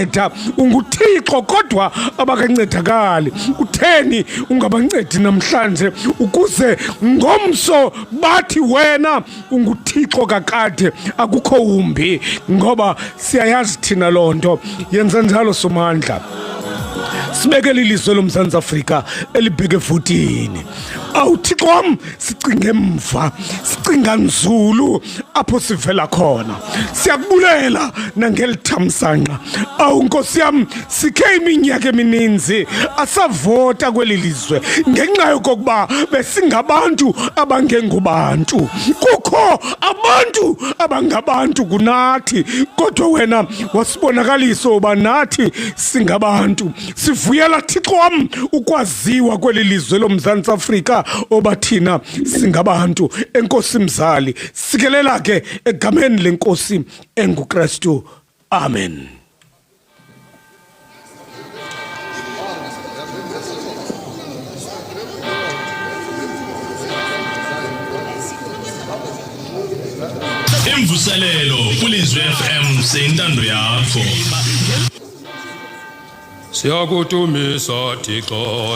Wabanceda, unguThixo kodwa abakancedakali. Kutheni ungabancedi namhlanje ukuze ngomso bathi wena unguThixo kakade, akukho wumbi, ngoba siyayazi thina loo nto. Yenza njalo, Somandla. Sibekele ilizwe loMzantsi Afrika elibheke evotini. Awu Thixo wam, sicinge emva, sicinga nzulu apho sivela khona. Siyakubulela nangeli thamsanqa. Awu Nkosi yam, sikhe iminyaka emininzi asavota kweli lizwe ngenxa yokokuba besingabantu abangengobantu. Kukho abantu abangabantu kunathi, kodwa wena wasibonakalisa uba nathi singabantu. Sivuyela Thixo wam ukwaziwa kweli lizwe loMzantsi Afrika oba thina singabantu. Enkosi mzali, sikelela ke egameni lenkosi enguKristu, amen. Imvuselelo kwilizwi FM seyintando yakho. Siyakutumisa Thixo,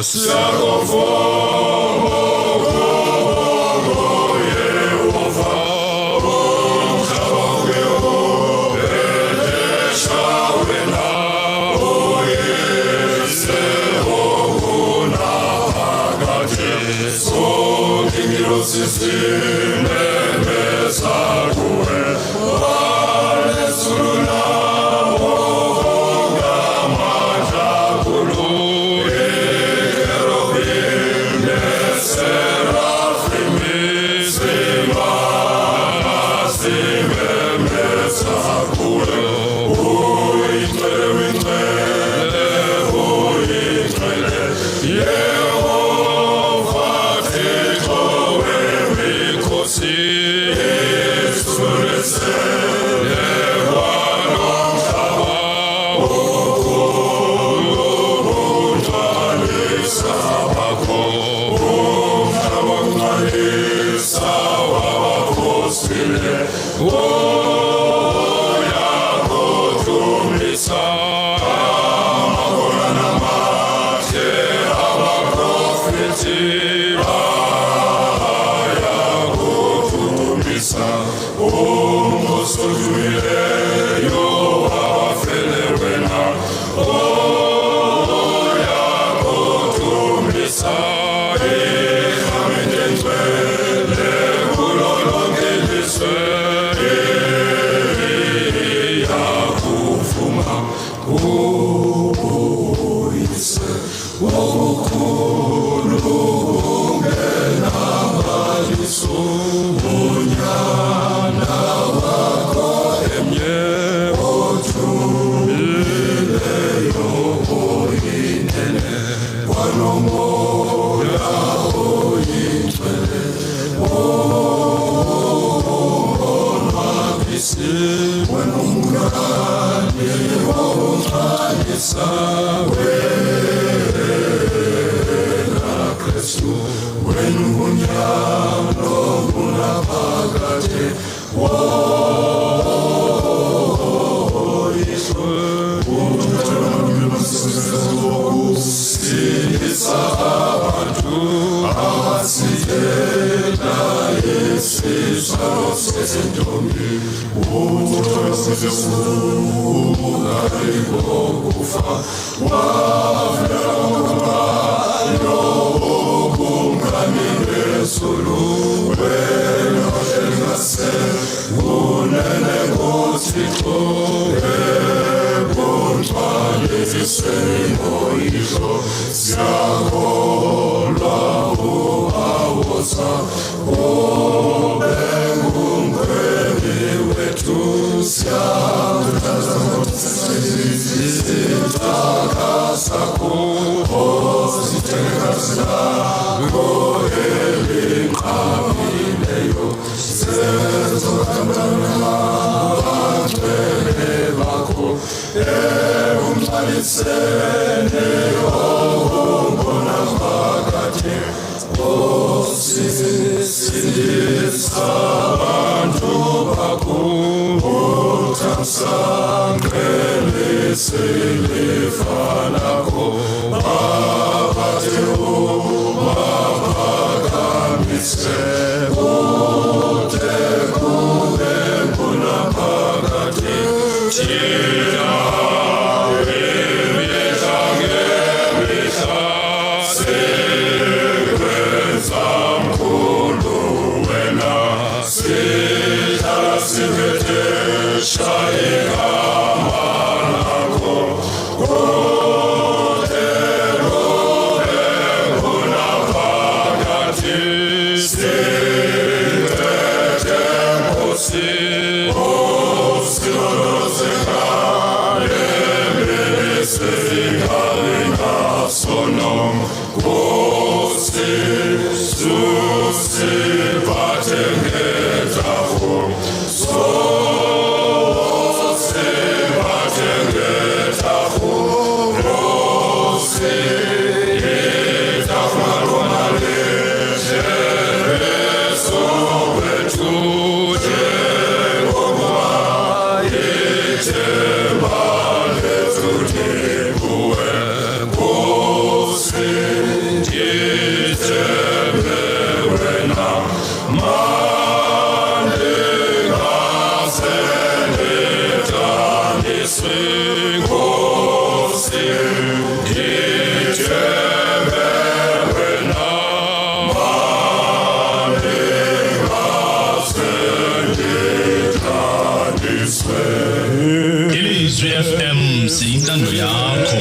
Ilizwi FM siyintando yakho.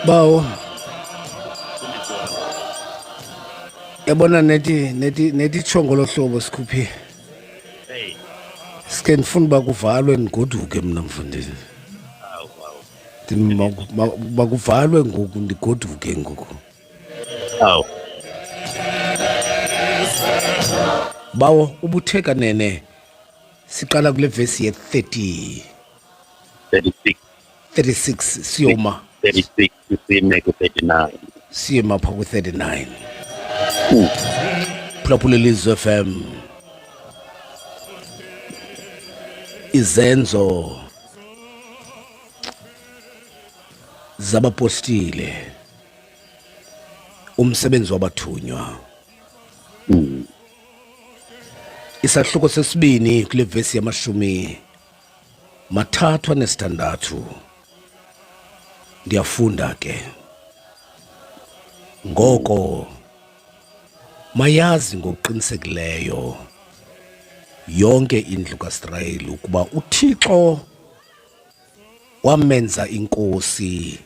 Bawo, yabona neti neti neti tsho ngolo hlobo sikhuphi. Sike ndifuna uba kuvalwe ndigoduke mna mfundisi. Makuvalwe ngoku ndigoduke ngoku. Awu. Bawo, ubuthe kanene siqala kule vesi ye-30 36. 36 siyoma 36 sime ku-39. Siyema pha ku-39. Phulaphula Ilizwi FM, izenzo zabapostile, umsebenzi wabathunywa. Isahluko sesibini kule vesi yama-36. Ndiyafunda ke. Ngoko mayazi ngokuqinisekileyo yonke indlu kaSirayeli ukuba uThixo wamenza inkosi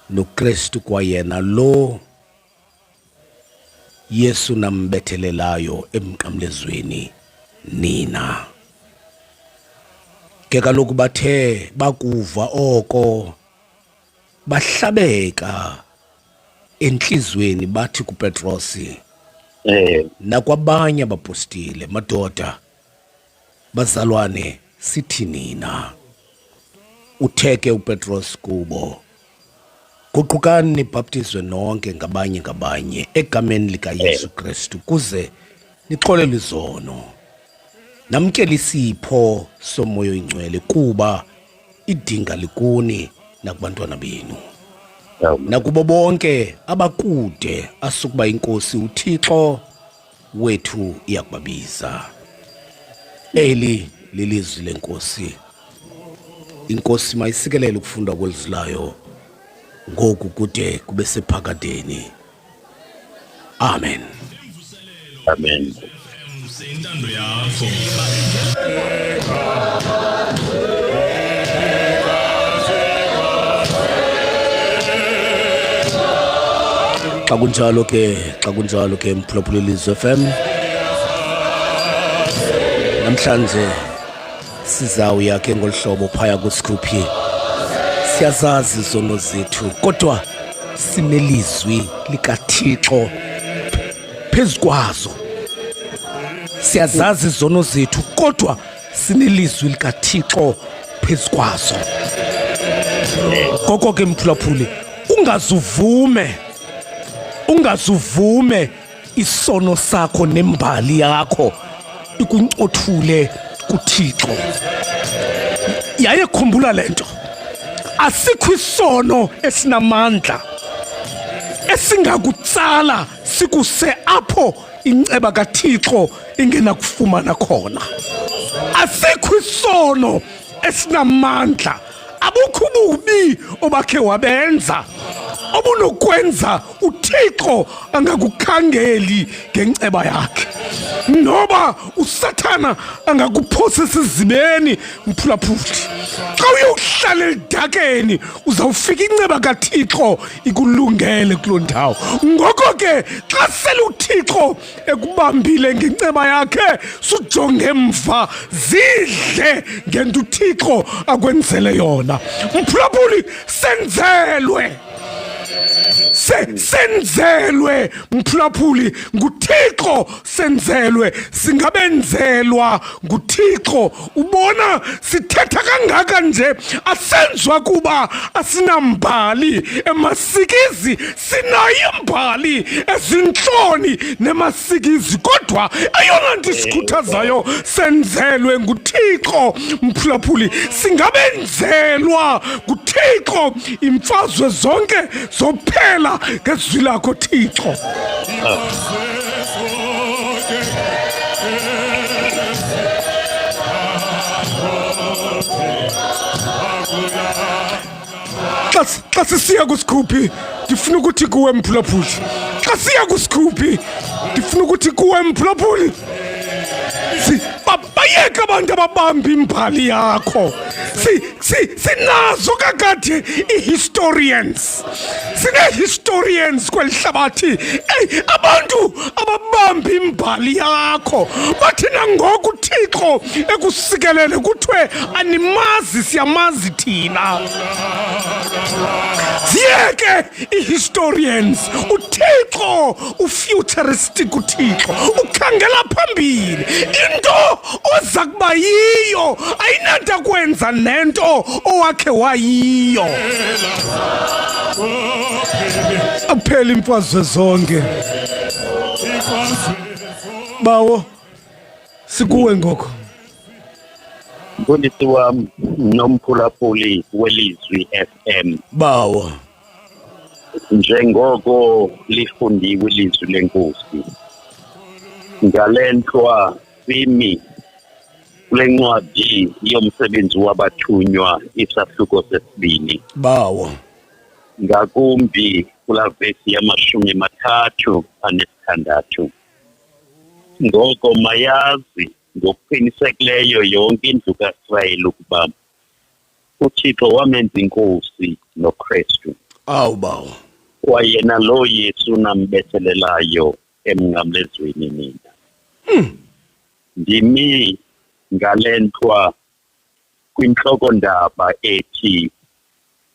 noKristu kwayena lo Yesu nambethelelayo emnqamlezweni nina. Ke kaloku bathe bakuva oko bahlabeka entliziyweni, bathi kuPetrosi nakwabanye abapostile, madoda, bazalwane, sithi nina? Uthe ke uPetros kubo, guqukani nibhaptizwe nonke ngabanye ngabanye egameni likaYesu Kristu kuze nixolelwe izono. Namkela isipho somoya oyingcwele, kuba idinga likuni nakubantwana benu, nakubo bonke abakude asukuba inkosi uThixo wethu iyakubabiza. Eli lilizwi lenkosi. Inkosi mayisikelele ukufundwa kwelizwi layo ngoku kude kube sephakadeni. Amen. Amen. Sentando yakho. Xa kunjalo ke, xa kunjalo ke, mphulaphula Ilizwi FM, namhlanje sizawuya ke ngolu hlobo phaya kuScoopi. Siyazazi izono zethu, kodwa sinelizwi likaThixo phezu kwazo. Siyazazi izono zethu, kodwa sinelizwi likaThixo phezu kwazo. Ngoko ke mphulaphuli, ungazuvume, ungazuvume isono sakho nembali yakho ikuncothule kuThixo. Yaye khumbula lento, asikho isono esinamandla esingakutsala sikuse apho inceba kaThixo ingenakufumana khona. Asikho isono esinamandla, abukho ububi obakhe wabenza obunokwenza uThixo angakukhangeli ngenceba yakhe, noba uSathana angakuphosa esizibeni. Mphulaphuli, xa uyokuhlala elidakeni uzawufika inceba kaThixo ikulungele kuloo ndawo. Ngoko ke xa sele uThixo ekubambile ngenceba yakhe, sujonge emva, zidle ngento uThixo akwenzele yona. Mphulaphuli, senzelwe, senzelwe mphulaphuli nguThixo, senzelwe, singabenzelwa nguThixo. Ubona sithetha kangaka nje, asenziwa kuba asinambali emasikizi, sinayo imbali ezintloni nemasikizi, kodwa eyona nto isikhuthazayo, senzelwe nguThixo. Mphulaphuli, singabenzelwa nguThixo, imfazwe zonke zophela ngezwi lakho Thixo. Xa sisiya kusikhuphi, ndifuna ukuthi kuwe mphulaphuli, xa siya kusikhuphi, ndifuna ukuthi kuwe mphulaphuli, bayeke abantu ababamba imbali yakho. Sinazo kakade ii-historians, sinee-historians kweli hlabathi. Eyi, abantu ababamba imbali yakho bathi nangoku uThixo ekusikelele kuthiwe animazi, siyamazi thina. Ziyeke ii-historians. uThixo ufuturistic, uThixo ukhangela phambili. Into oza kuba yiyo ayinanto kwenza nento owakhe wayiyo. Aphela imfazwe zonke. Bawo, sikuwe ngoko. Mfundisi wam nomphulaphuli welizwi FM, Bawo. Njengoko lifundiwe ilizwi lenkosi ngale ntlwa, simi kule ncwadi yomsebenzi wabathunywa, isahluko sesibini, Bawo. Ngakumbi kulaa vesi yama-36. Ngoko mayazi ngokuqinisekileyo yonke indlu kaSirayeli ukuba uThixo wamenza inkosi noKristu. Awu bawo. Kwayena lo Yesu nambethelelayo emnqamlezweni nina. Ndimi ngale ntlwa kwintlokondaba ethi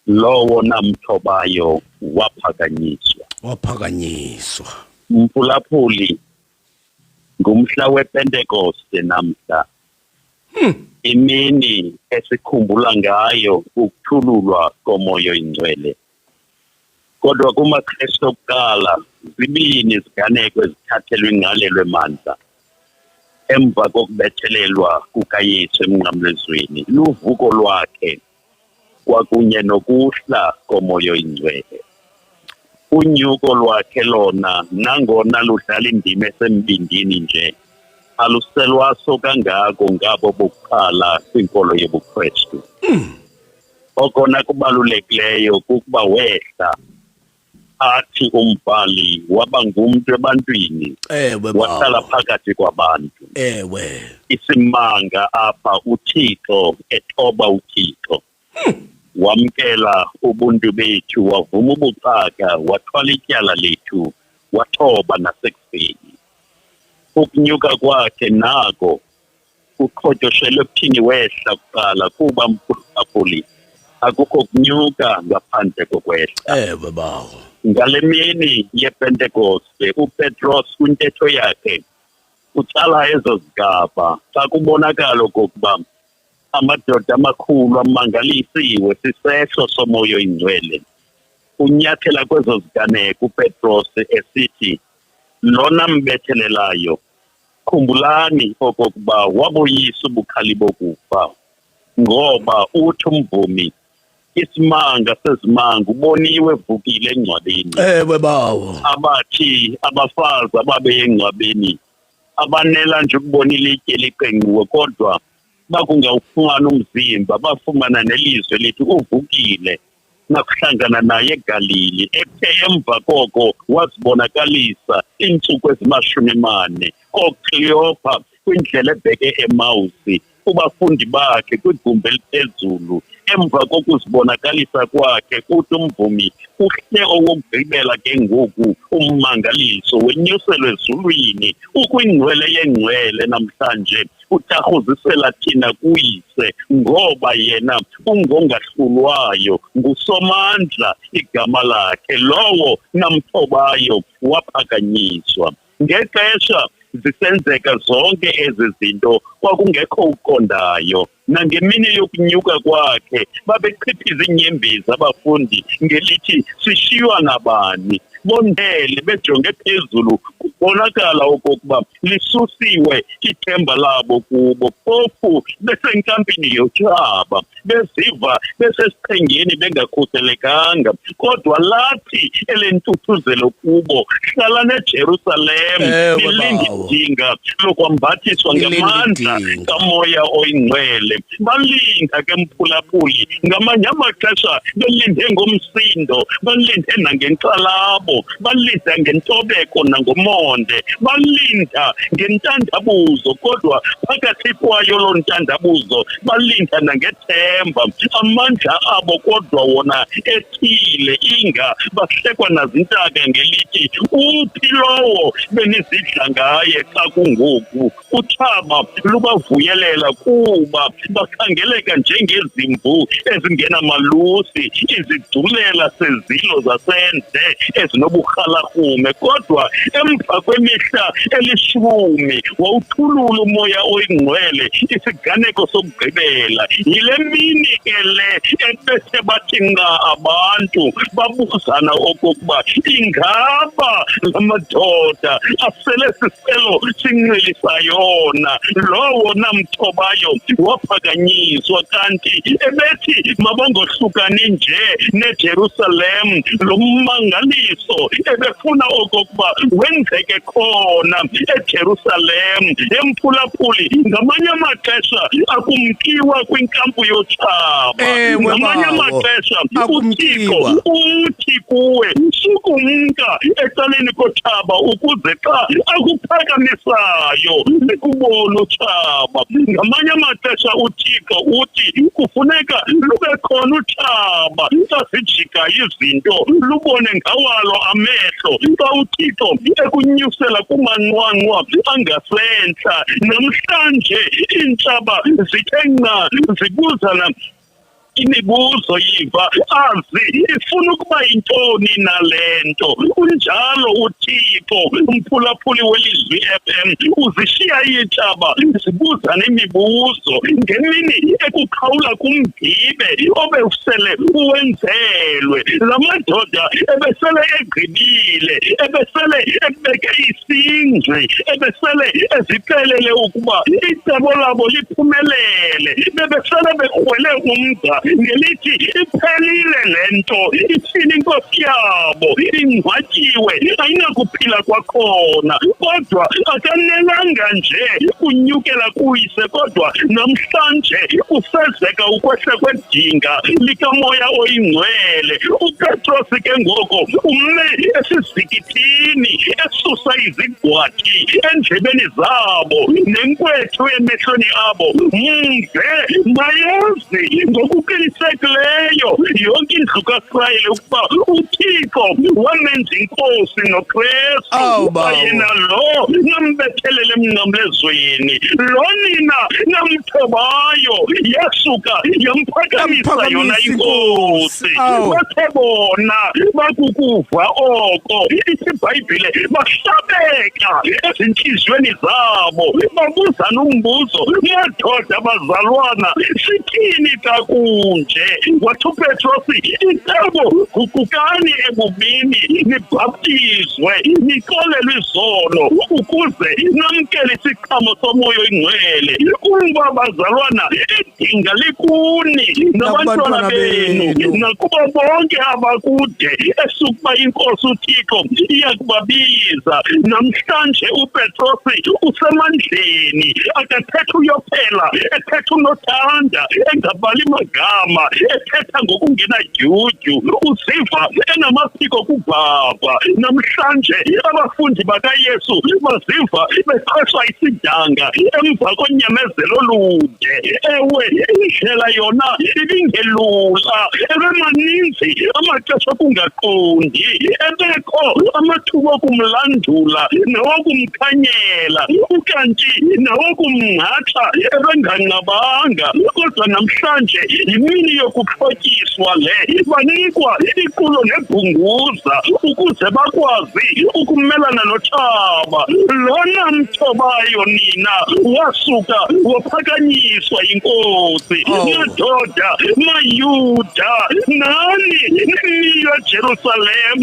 lowo namthobayo waphakanyiswa. Waphakanyiswa. Mphulaphuli, ngumhla wePentekoste namhla. Imini esikhumbula ngayo ukuthululwa komoya oyingcwele. Kodwa kumaKristu okuqala zibini iziganeko ezithathelwe ingqalelo emandla. Emva kokubethelelwa kukaYesu emnqamlezweni, luvuko lwakhe kwakunye nokuhla komoya oyingcwele. Unyuko lwakhe lona nangona ludlala indima esembindini nje, aluselwaso kangako ngabo bokuqala kwinkolo yobuKristu. Okona kubalulekileyo kukuba wehla athi umbhali waba ngumntu ebantwini ewe wahlala phakathi kwabantu ewe isimanga apha uThixo ethoba uThixo wamkela ubuntu bethu wavuma ubuxaka wathwala ityala lethu wathoba nasekufeni ukunyuka kwakhe nako kuqhotyoshelwe ekuthini wehla kuqala kuba mphulaphuli akukho kunyuka ngaphandle kokwehla ewe bawo ngale mini yepentekoste upetros kwintetho yakhe utsala ezo zigaba xa kubonakala okokuba amadoda amakhulu amangalisiwe sisehlo somoya oyingcwele unyathela kwezo ziganeko upetros esithi lona mbethelelayo Khumbulani okokuba waboyisa ubukhali bokufa, ngoba uthi umvumi, isimanga sezimanga uboniwe evukile engcwabeni. Ewe bawo. Abathi abafazi ababeye engcwabeni abanela nje ukubona ilitye liqengqiwe kodwa bakungawufumana umzimba bafumana nelizwi elithi uvukile. Nakuhlangana naye eGalili, ethe emva koko wazibonakalisa iintsuku ezimashumi mane kooKleyopa kwindlela ebheke eMawusi, kubafundi bakhe kwigumbi eliphezulu. Emva kokuzibonakalisa kwakhe, uthi umvumi, uhle owokugqibela ke ngoku ummangaliso, wenyuselwe ezulwini, ukwingcwele yengcwele namhlanje. Utarhuzisela thina kuYise, ngoba yena ungongahlulwayo, nguSomandla igama lakhe, lowo namthobayo waphakanyiswa. Ngexesha zisenzeka zonke ezi zinto kwakungekho uqondayo. Nangemini yokunyuka kwakhe babechiphiza iinyembezi abafundi ngelithi sishiywa nabani. Bondele bejonge phezulu kubonakala okokuba lisusiwe ithemba labo kubo, phofu besenkampini yotshaba, beziva besesichengeni bengakhuselekanga. Kodwa lathi elentuthuzelo kubo, hlala neJerusalem, nilinde idinga lokwambathiswa ngamandla kaMoya oyiNgcwele. Balinda ke mphulaphuli, ngamanye amaxesha belinde ngomsindo, balinde nangenkxalabo, balinda ngentobeko nangomonde, balinda ngentandabuzo, kodwa phakathi kwayo loo ntandabuzo balinda nangethemba. Amandla abo kodwa wona ethile, inga bahlekwa nazintaka ngelithi uphi lowo benizidla ngaye xa kungoku. Utshaba lubavuyelela kuba bakhangeleka njengezimvu ezingenamalusi, izigculela sezilo zasendle ezinoburhalarhume. Kodwa emva kwemihla elishumi wawuthulula umoya oyingcwele, isiganeko sokugqibela. Yile mini ke le ebethe bathi nqa abantu babuzana okokuba ingaba la madoda asele siselo sinxilisa yona, lowo namthobayo waphakanyiswa. Kanti ebethi mabangohlukani nje neJerusalem, lo mmangaliso ebefuna okokuba wenzeke khona eJerusalem. Emphulaphuli, ngamanye amaxesha akumkiwa kwinkampu yotshaba, ngamanye amaxesha uThixo uthi kuwe sukumka ecaleni kotshaba ukuze xa akuphakamisayo likubone utshaba. Ngamanye amaxesha uThixo uthi kufuneka lube khona utshaba xa zijika izinto, lubone ngawalo amehlo xa uThixo ekunyusela kumanqwanqwa angasentla. Namhlanje iintshaba zithe nca zibuzana. Imibuzo yiva azi ifuna ukuba yintoni nale nto. Unjalo uThixo, umphulaphuli welizwi FM, uzishiya iintshaba zibuza nemibuzo ngemini ekuqhawula kumgibe obe usele uwenzelwe. La madoda ebesele egqibile, ebesele ebeke isingci, ebesele ezixelele ukuba icebo labo liphumelele, bebesele bekrwele umgca ngelithi iphelile le nto, ithini inkosi yabo, ingcwatyiwe, ayinakuphila kwakhona. Kodwa akanelanga nje kunyukela kuyise, kodwa namhlanje kusezeka ukwehla kwedinga likaMoya oyiNgcwele. UPetros ke ngoko ume esizikithini esusa izigwathi endlebeni zabo nenkwethu emehlweni abo. Mve mayazi ngokuqinisekileyo yonke indlu kaSirayeli ukuba uThixo wamenza inkosi noKrestu, Awu, bawo. yena lo nambethelele emnqamlezweni, lo nina namthobayo, yasuka yamphakamisa yona Yamphakamisa inkosi. inkosi. Awu. Bathe bona bakukuva oko, ithi iBhayibhile, bahlabeka ezintliziyweni zabo, babuzana umbuzo, madoda bazalwana, sithini xa kunje? Wathi uPetrosi, icebo, guqukani ebubini, nibhaptizwe, nixolelwe izono, ukuze namkele isiqhamo soMoya oyiNgcwele. Kuba bazalwana, idinga likuni nabantwana Nakubantwana benu, benu. nakubo bonke abakude, esukuba inkosi uThixo iyakubabiza. Namhlanje uPetrosi usemandleni, akathetha uyophela, ethetha unothanda, engabali magama, ethetha ngokungenadyudyu, uziva enamaphiko kubhabha. Namhlanje abafundi bakaYesu baziva bexheswa isidanga emva konyamezelo olude. Ewe, indlela yona ibingelula, ebemaninzi amaxesha okungaqondi, ebekho amathuba okumlandula nawokumkhanyela, ukanti nawokumngcatsha ebenganqabanga. Kodwa namhlanje yimini yokuxhotyiswa le, banikwa iqulo nebhunguza ukuze bakwazi ukumelana notshaba. Lona mthobayo nina wasuka waphakanyiswa yinkosi. Oh. Madoda, maYuda, nani nimiyo eJerusalem,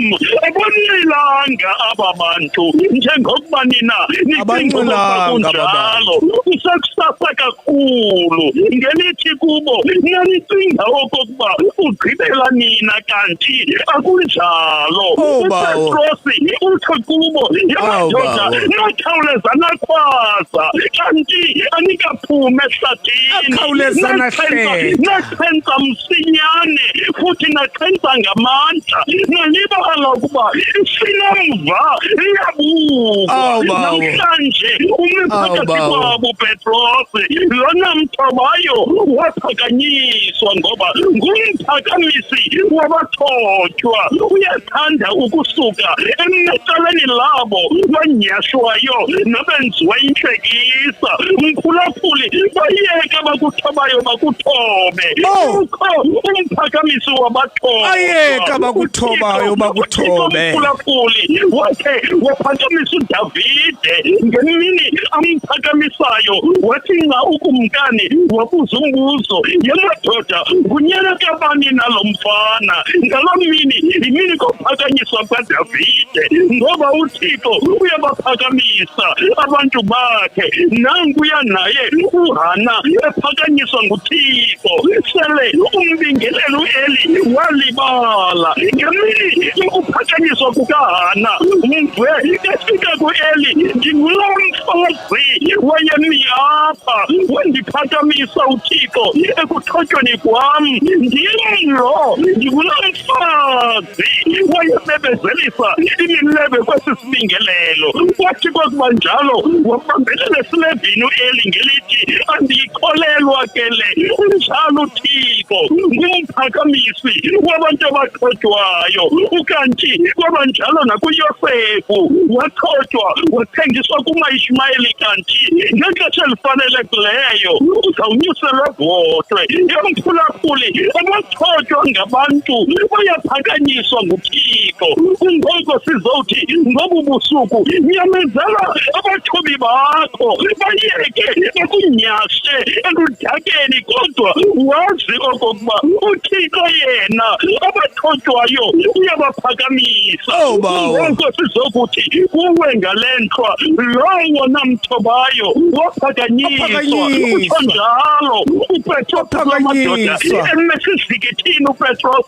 abonilanga aba bantu njengokuba nina nicinga Abanxilanga ukuba aba kunjalo. Kusekusasa kakhulu, ngelithi kubo, nanicinga okokuba ugqibela nina, kanti akunjalo. Oh, bawo. UPetrosi uthi kubo, Awu, yamadoda, bawo. nakhawuleza nakhwaza, kanti anikaphumi ehlathini. Nakhawuleza nahleka. Naxhentsa msinyane, futhi naxhentsa ngamandla, nalibala ukuba isinamva iyabukwa. Awu, bawo. Namhlanje ume Awu, phakathi bawo. kwabo Petrosi, lona mthobayo waphakanyiswa ngoba ngumphakamisi wabathotywa. Uyathanda ukusuka emecaleni labo banyashwayo nabenziwa intlekisa. Mphulaphuli, bayeka bakuthobayo bakuthobe. Oh. Ukho umphakamisi wabathotywa. Bayeka bakuthobayo bakuthobe. Mphulaphuli, wakhe waphakamisa uDavide ngemini amphakamisayo, wathi nca ukumkani wabuza umbuzo, yemadoda, ngunyana kabani nalo mfana? Ngaloo mini yimini kophakanyiswa kwaDavide, ngoba uThixo uyabaphakamisa abantu bakhe. Nankuya naye uHana ephakanyiswa nguThixo, sele umbingeleli uEli walibala ngemini yokuphakanyiswa kukaHana. Mve efika kuEli, ndingulaa mfazi wayemi apha, wandiphakamisa uThixo ekuthotyweni kwam, ndim lo, ndingulaa mfazi wayebebezelisa imilebe kwesi sibingelelo. Kwathi kwakuba njalo, wabambelela esilevini uEli ngelithi, andiyikholelwa ke le. Unjalo uThixo, ngumphakamisi wabantu abathotywayo. Ukanti kwaba njalo nakuYosefu, wathotywa, wathengiswa kumaIshmayeli, kanti ngexesha elifanelekileyo othobekileyo uzawunyuselwa bhoxwe. Yamphulaphuli, abathotywa ngabantu bayaphakanyiswa nguThixo. Kungoko sizowuthi ngobu busuku, nyamezela abathobi bakho, bayeke bakunyashe eludakeni, kodwa wazi okokuba uThixo yena abathotywayo uyabaphakamisa. Oh, bawo. Kungoko sizokuthi kuwe ngale ntlwa, lowo namthobayo waphakanyiswa. Waphakanyiswa. Utsho njalo uPetros Waphakanyiswa. madoda, emesizikithini uPetros,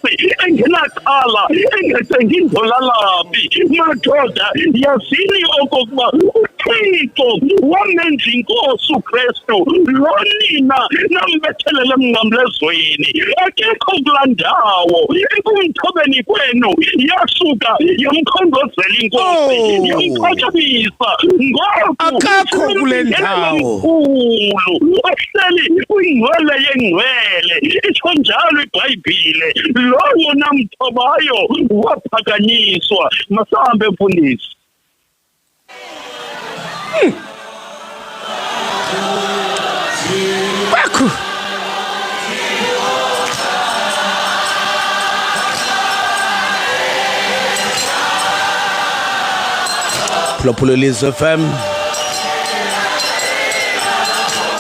engenacala, engacengi ndolalaphi. Madoda, yazini okokuba uThixo wamenza inkosi uKristu lo nina nambethelele emnqamlezweni. Akekho kulaa ndawo ekumthobeni kwenu yasuka yamkhongozela inkosi, Oh. yamphakamisa. Ngoku Akekho kule ndawo. omkhulu ohleli kwingcwele yengcwele, itsho njalo iBhayibhile, lowo namthobayo waphakanyiswa. Masahambe mfundisi. Kwekhu. Phulaphula Lizwe FM.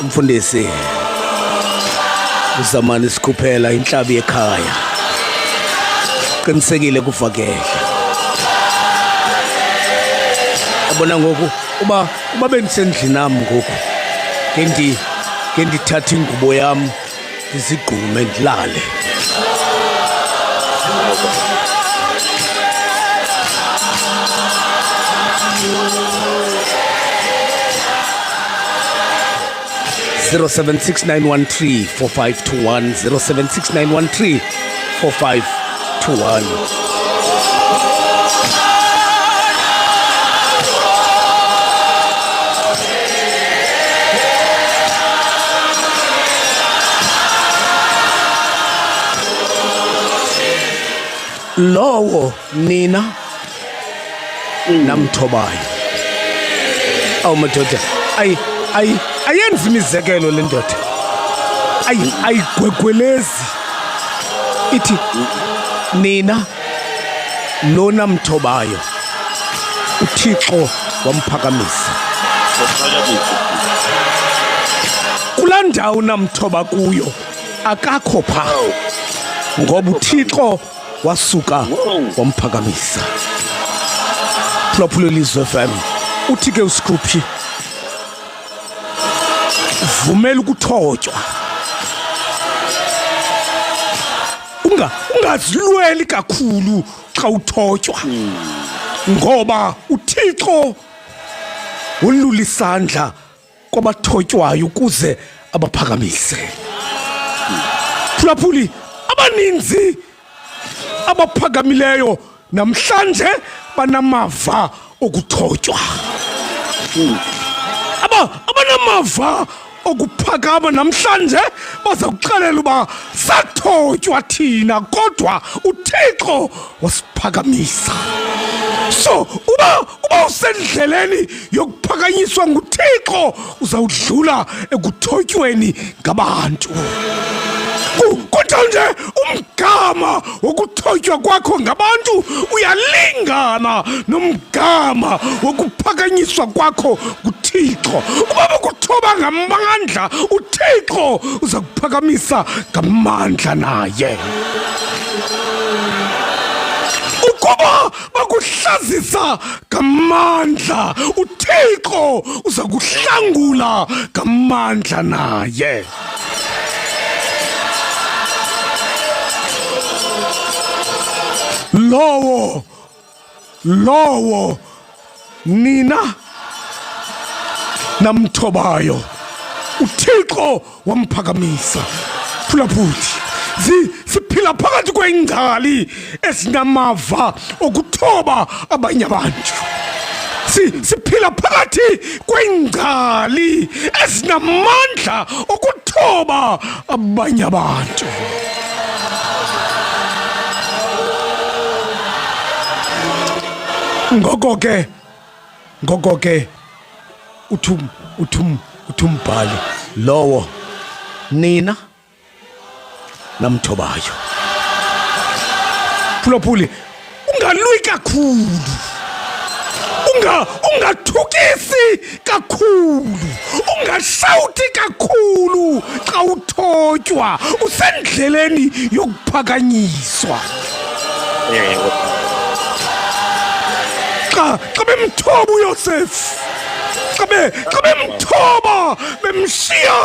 Umfundisi uzamani sikhuphela inhlabi ekhaya. Qinisekile kuvakele. Yabona ngoku uba bendisendlini nami ngoku, ngendithatha ingubo yam ndizigqume ndilale. 0769134521, 0769134521. Lowo nina namthobayo. Awu madoda, ayi ayi ayenzi imizekelo le ndoda, ayi ayigwegwelezi, ithi nina lona mthobayo uThixo wamphakamisa. Kulaa ndawo namthoba kuyo akakho pha, ngoba uThixo wasuka wamphakamisa. Phulaphula Lizwe FM. Uthi ke uScruphi, vumela ukuthotywa, ungazilweli kakhulu xa uthotywa, ngoba uThixo wolula isandla kwabathotywayo ukuze abaphakamise. Phulaphuli, abaninzi abaphakamileyo namhlanje banamava okuthotywa. Abanamava okuphakama namhlanje baza kuxelela uba sathotywa thina, kodwa uThixo wasiphakamisa. So uba usendleleni yokuphakanyiswa nguThixo, uzawudlula ekuthotyweni ngabantu. Kodwa nje umgama wokuthotywa kwakho ngabantu uyalingana nomgama wokuphakanyiswa kwakho nguThixo. Uba bokuthoba ngamandla, uThixo uza kuphakamisa ngamandla naye. Ukuba bakuhlazisa ngamandla, uThixo uza kuhlangula ngamandla naye. Lowo nina namthobayo uThixo wamphakamisa. Phulaphuli, siphila phakathi kweengcali ezinamava okuthoba abanye abantu. Siphila phakathi kweengcali ezinamandla okuthoba abanye abantu. Ngoko ke uthum umbhali, Lowo nina namthobayo. Phulaphuli, ungalwi kakhulu, ungathukisi kakhulu, ungashawuti kakhulu xa uthotywa, usendleleni yokuphakanyiswa. Xa bemthoba uYosef, xa bemthoba bemshiya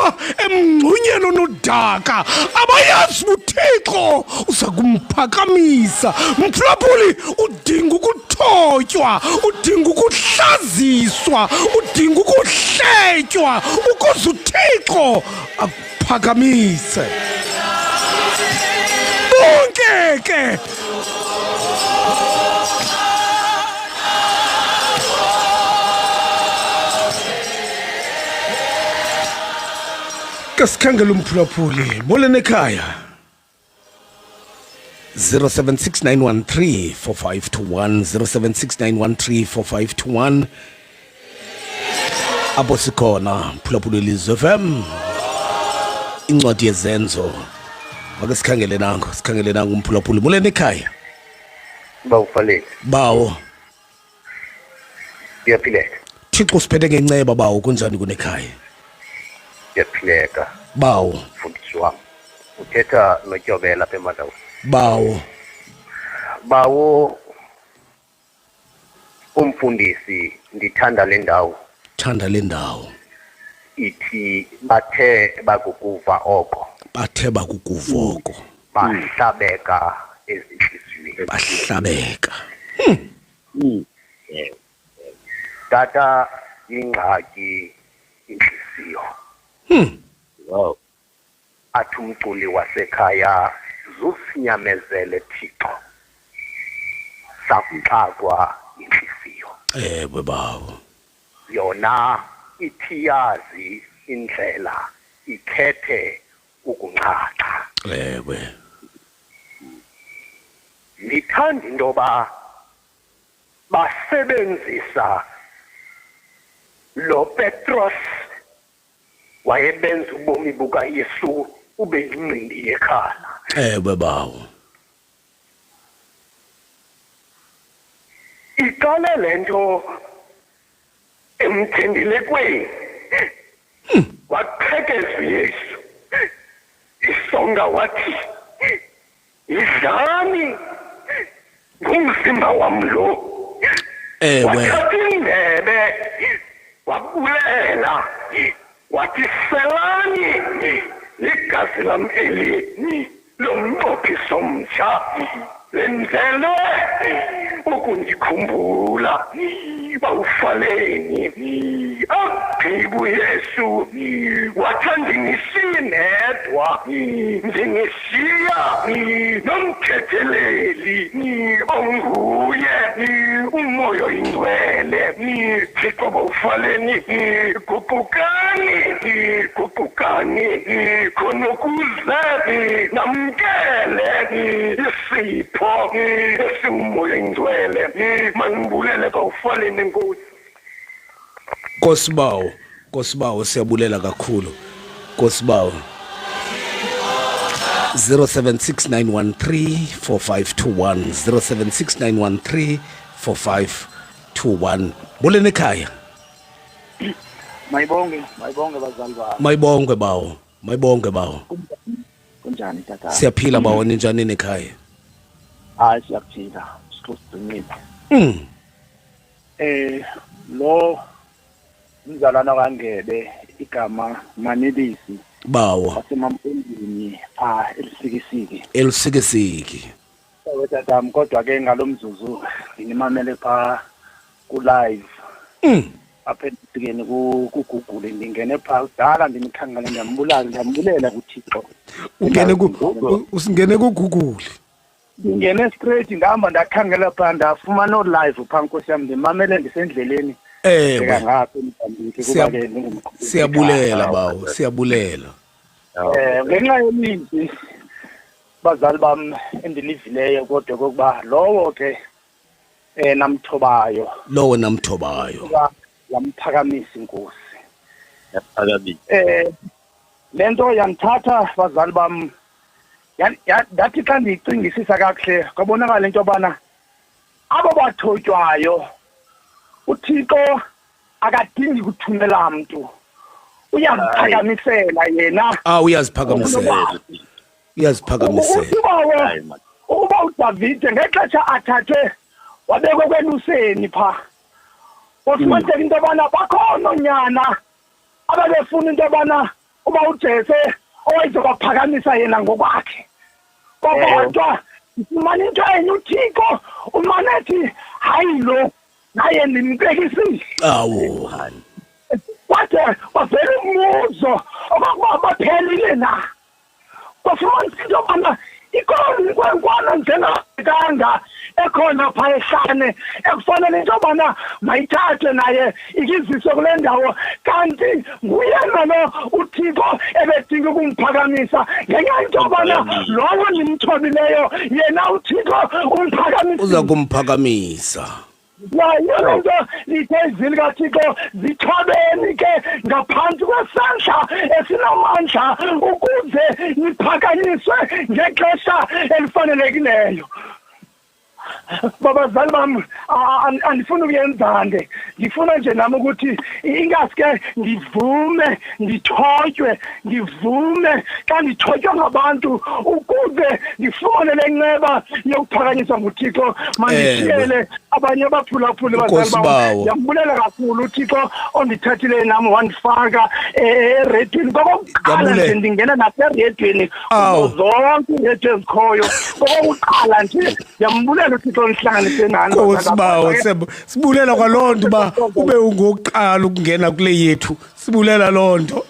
emngxunyeni onodaka, abayazi uThixo uza kumphakamisa. Mphulaphuli, udinga ukuthotywa, udinga ukuhlaziswa, udinga ukuhletywa ukuze uThixo akuphakamise. Bonke ke kasikhangela umphulaphuli. Molweni ekhaya. 0769134521, 0769134521. Apho sikhona, mphulaphuli Lizwe FM. Incwadi yezenzo. Make sikhangele nango, sikhangele nango umphulaphuli. Molweni ekhaya. Bawufaleni. Bawo. Ndiyaphileka. Thixo siphethe ngenceba bawo, kunjani kunekhaya? Ndiyaphileka. Bawo. Mfundisi wam. Uthetha noTyobela apha eMandawini. Bawo. Bawo umfundisi, ndithanda le ndawo. Thanda le ndawo. Ithi bathe bakukuva oko. Bathe bakukuva oko. Bahlabeka ezinhliziyweni. Bahlabeka. Tata, ingxaki inhliziyo. Wow. Athi umculi wasekhaya, zusinyamezele Thixo, sakuxakwa inhliziyo. Ewe bawo. Yona ithi yazi indlela, ikhethe ukunxaxha. Ewe. Ndithanda into yoba basebenzisa lo Petros wayebenza ubomi bukaYesu ube yincindi yekhala. Ewe bawo. Iqale le nto emthendelekweni. Waqhekeza uYesu isonga wathi, yidlani, ngumzimba wam lo. Ewe. Wathatha indebe wabulela, wathi, selani, ligazi lam eli lomnqophiso omtsha, lenzelwe ukundikhumbula. Bawufaleni agqiba uYesu wathi, andinisiyi nedwa, ndinishiya nomthetheleli onguye uMoya oyiNgcwele. Thixo bawufaleni, guqukani, guqukani, khona ukuze namkele isipho esinguMoya oyiNgcwele. Mandibulele bawufaleni, Nkosi. Nkosibawo, Nkosibawo, siyabulela kakhulu. Nkosibawo. 0769134521, 0769134521. Molweni ekhaya. Mayibonge, mayibonge bazali bami. Mayibongwe bawo, mayibongwe bawo. Kunjani tata? Siyaphila bawo, ninjani nekhaya? Hayi siyaphila, sikhosingile. Lo umzalwana kaNgebe igama Manelisi Bawo. Wasemampondweni pha eLusikisiki. Elusikisiki. Ewe tatam, kodwa ke ngalomzuzu ndinimamele pha ku live. Apha endikeni ku Google ndingene pha kudala ndimkhangela, ndiyambulala, ndiyambulela kuThixo. Ungene ku usingene ku Google. Ndingene straight ndahamba ndakhangela pha ndafumana o live pha, Nkosi yam, ndimamele ndisendleleni. Ewe. Ndibheka ngapha eMozambique kuba ke ndingumqhubi. Siyabulela bawo, siyabulela. Ngenxa yemizi bazali bam endilivileyo kodwa kokuba lowo ke namthobayo. Lowo namthobayo. Kuba yamphakamisa inkosi. Yaphakamisa. Le nto yandithatha bazali bam, ndathi xa ndiyicingisisa kakuhle kwabonakala into yobana abo bathotywayo uThixo akadingi kuthumela mntu, uyaziphakamisela yena. Ah, uyaziphakamisela, uyaziphakamisela. Ukuba uDavide ngexesha athathwe wabekwe kweluseni pha, wafumaniseka into yobana bakhona oonyana ababefuna into yobana uba uJese owayezobaphakamisa yena ngokwakhe. Kodwa ndifumana into enye, uThixo umane ethi hayi lo naye ndimbekisile. Awu, kwade kwavela umbuzo okokuba baphelile na. Kwafumanisa into yobana ikhona inkwenkwana njengakanga ekhona phaa ehlane ekufanele into yobana mayithathwe naye ikiziswe kule ndawo, kanti nguyena lo uThixo ebedinga ukumphakamisa ngenxa into yobana lowo ndimthobileyo yena uThixo umphakamisile, uza kumphakamisa. Yayo le nto lithe izwi likaThixo, zithobeni ke ngaphantsi kwesandla esinamandla ukuze niphakanyiswe ngexesha elifanelekileyo. Babazali bam, andifuni ukuyenza nde, ndifuna nje nam ukuthi ingaske ndivume ndithotywe, ndivume xa ndithotywa ngabantu ukuze ndifumane le nceba yokuphakanyiswa nguThixo. Mandishiyele abanye abaphulaphuli bazali bam. Ndiyambulela kakhulu uThixo ondithathileyo nam wandifaka eredweni. Kokokuqala nje ndingena naseredweni, zonke iiredio ezikhoyo, kokokuqala nje ndiyambulela uThixo ondihlanganise nani. Nkosi bawo, sibulela kwaloo nto uba ube ungokuqala ukungena kule yethu, sibulela loo nto.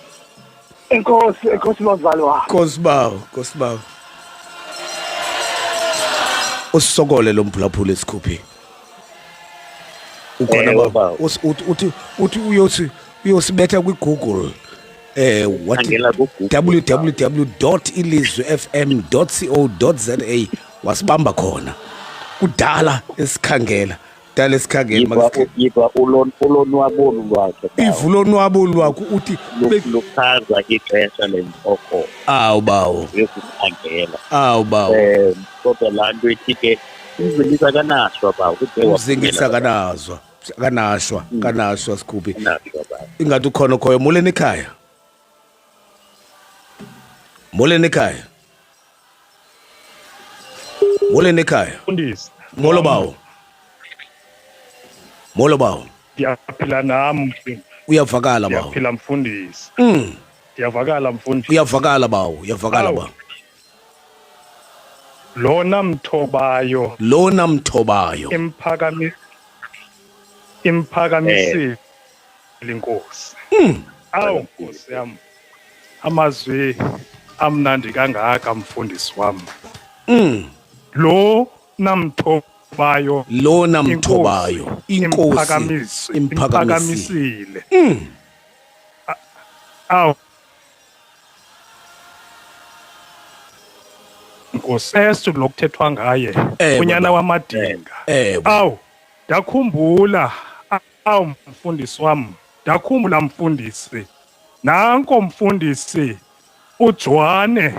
Enkosi, enkosi bazali wam. Nkosi bawo, nkosi bawo. Usisokole lo mphulaphula esikhuphi. Ukhona baba, uthi uthi uyosi uyosibetha kwiGoogle. Wathi www.ilizwefm.co.za wasibamba khona. Kudala esikhangela, dala esikhangela. Yiba ulonwabo lwakhe. Ivulonwabo lwakhe uthi luchaza ixesha lentloko. Awu bawo. Yokukhangela. Awu bawo. Kodwa laa nto ithi ke umzingisa kanashwa bawo. Umzingisa kanazwa. Kanashwa, kanashwa sikhuphi. Ingathi ukhona ukhoyo. Molweni ekhaya. Molweni ekhaya. Molweni ekhaya. Mfundisi. Molo bawo. Molo bawo. Ndiyaphila nam. Uyavakala bawo. Ndiyaphila mfundisi. Ndiyavakala mfundisi. Uyavakala bawo, uyavakala bawo. Lona mthobayo. Lona mthobayo. Imphakamisile inkosi. Awu Nkosi yam. Amazwi amnandi kangaka mfundisi wam. Lo namthobayo. Lona mthobayo. Inkosi imphakamisile. Awu Nkosi Yesu lokuthethwa ngaye unyana wamadinga. Awu ndakhumbula, awu mfundisi wam, ndakhumbula mfundisi. Nanko mfundisi uJohane,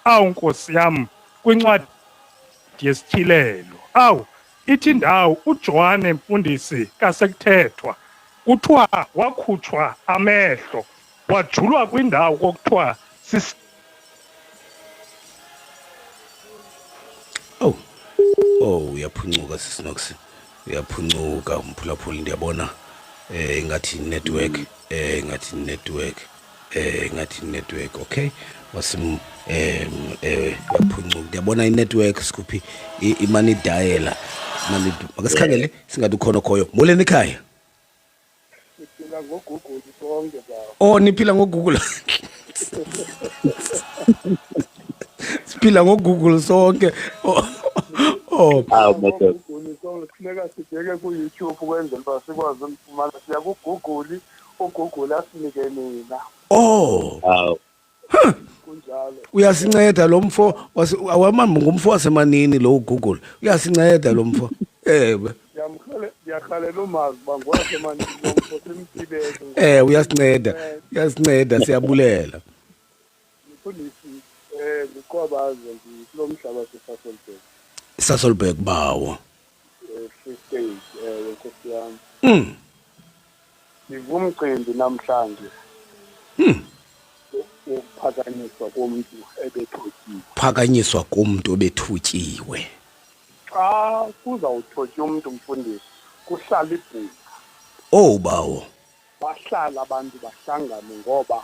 awu Nkosi yam, kwincwadi yesityhilelo. Awu ithi indawo uJohane mfundisi kasekuthethwa kuthiwa wakhutshwa amehlo wajulwa kwindawo kokuthiwa Oh, uyaphuncuka sisinox, uyaphuncuka umphulaphuli. Ndiyabona ingathi network, ingathi network, ingathi network. Okay, wasim uyaphuncuka. Ndiyabona i-network sikhuphi imani dialer mani. Makasikhangele singathi ukhona khoyo. Molweni ekhaya. Niphila ngoGoogle sonke bawo. Oh, niphila ngoGoogle. Siphila ngoGoogle sonke. Oh, ngoGoogle sonke kufuneka sibheke ku-YouTube ukwenzela uba sikwazi ukufumana. Siya kuGoogle, uGoogle asinike nina. Oh. Kunjalo. Uyasinceda lo mfo, awamambu ngumfo wasemanini lo Google. Uyasinceda lo mfo. Ewe. Ndiyarhalela umazi uba ngwasemanini lo mfo, simthibeke. Uyasinceda. Uyasinceda, siyabulela. Mfundisi, ndiqwabaze ndikulo mhlaba seSasolburg. Sasolburg bawo. Free State, nkosi yam. Ndivumcimbi namhlanje. Wokuphakanyiswa komntu ebethotyiwe. Phakanyiswa komntu obethutyiwe. Xa kuzawuthotywa umntu mfundisi, kuhlala ibhunga. Oh bawo. Bahlala abantu bahlangane ngoba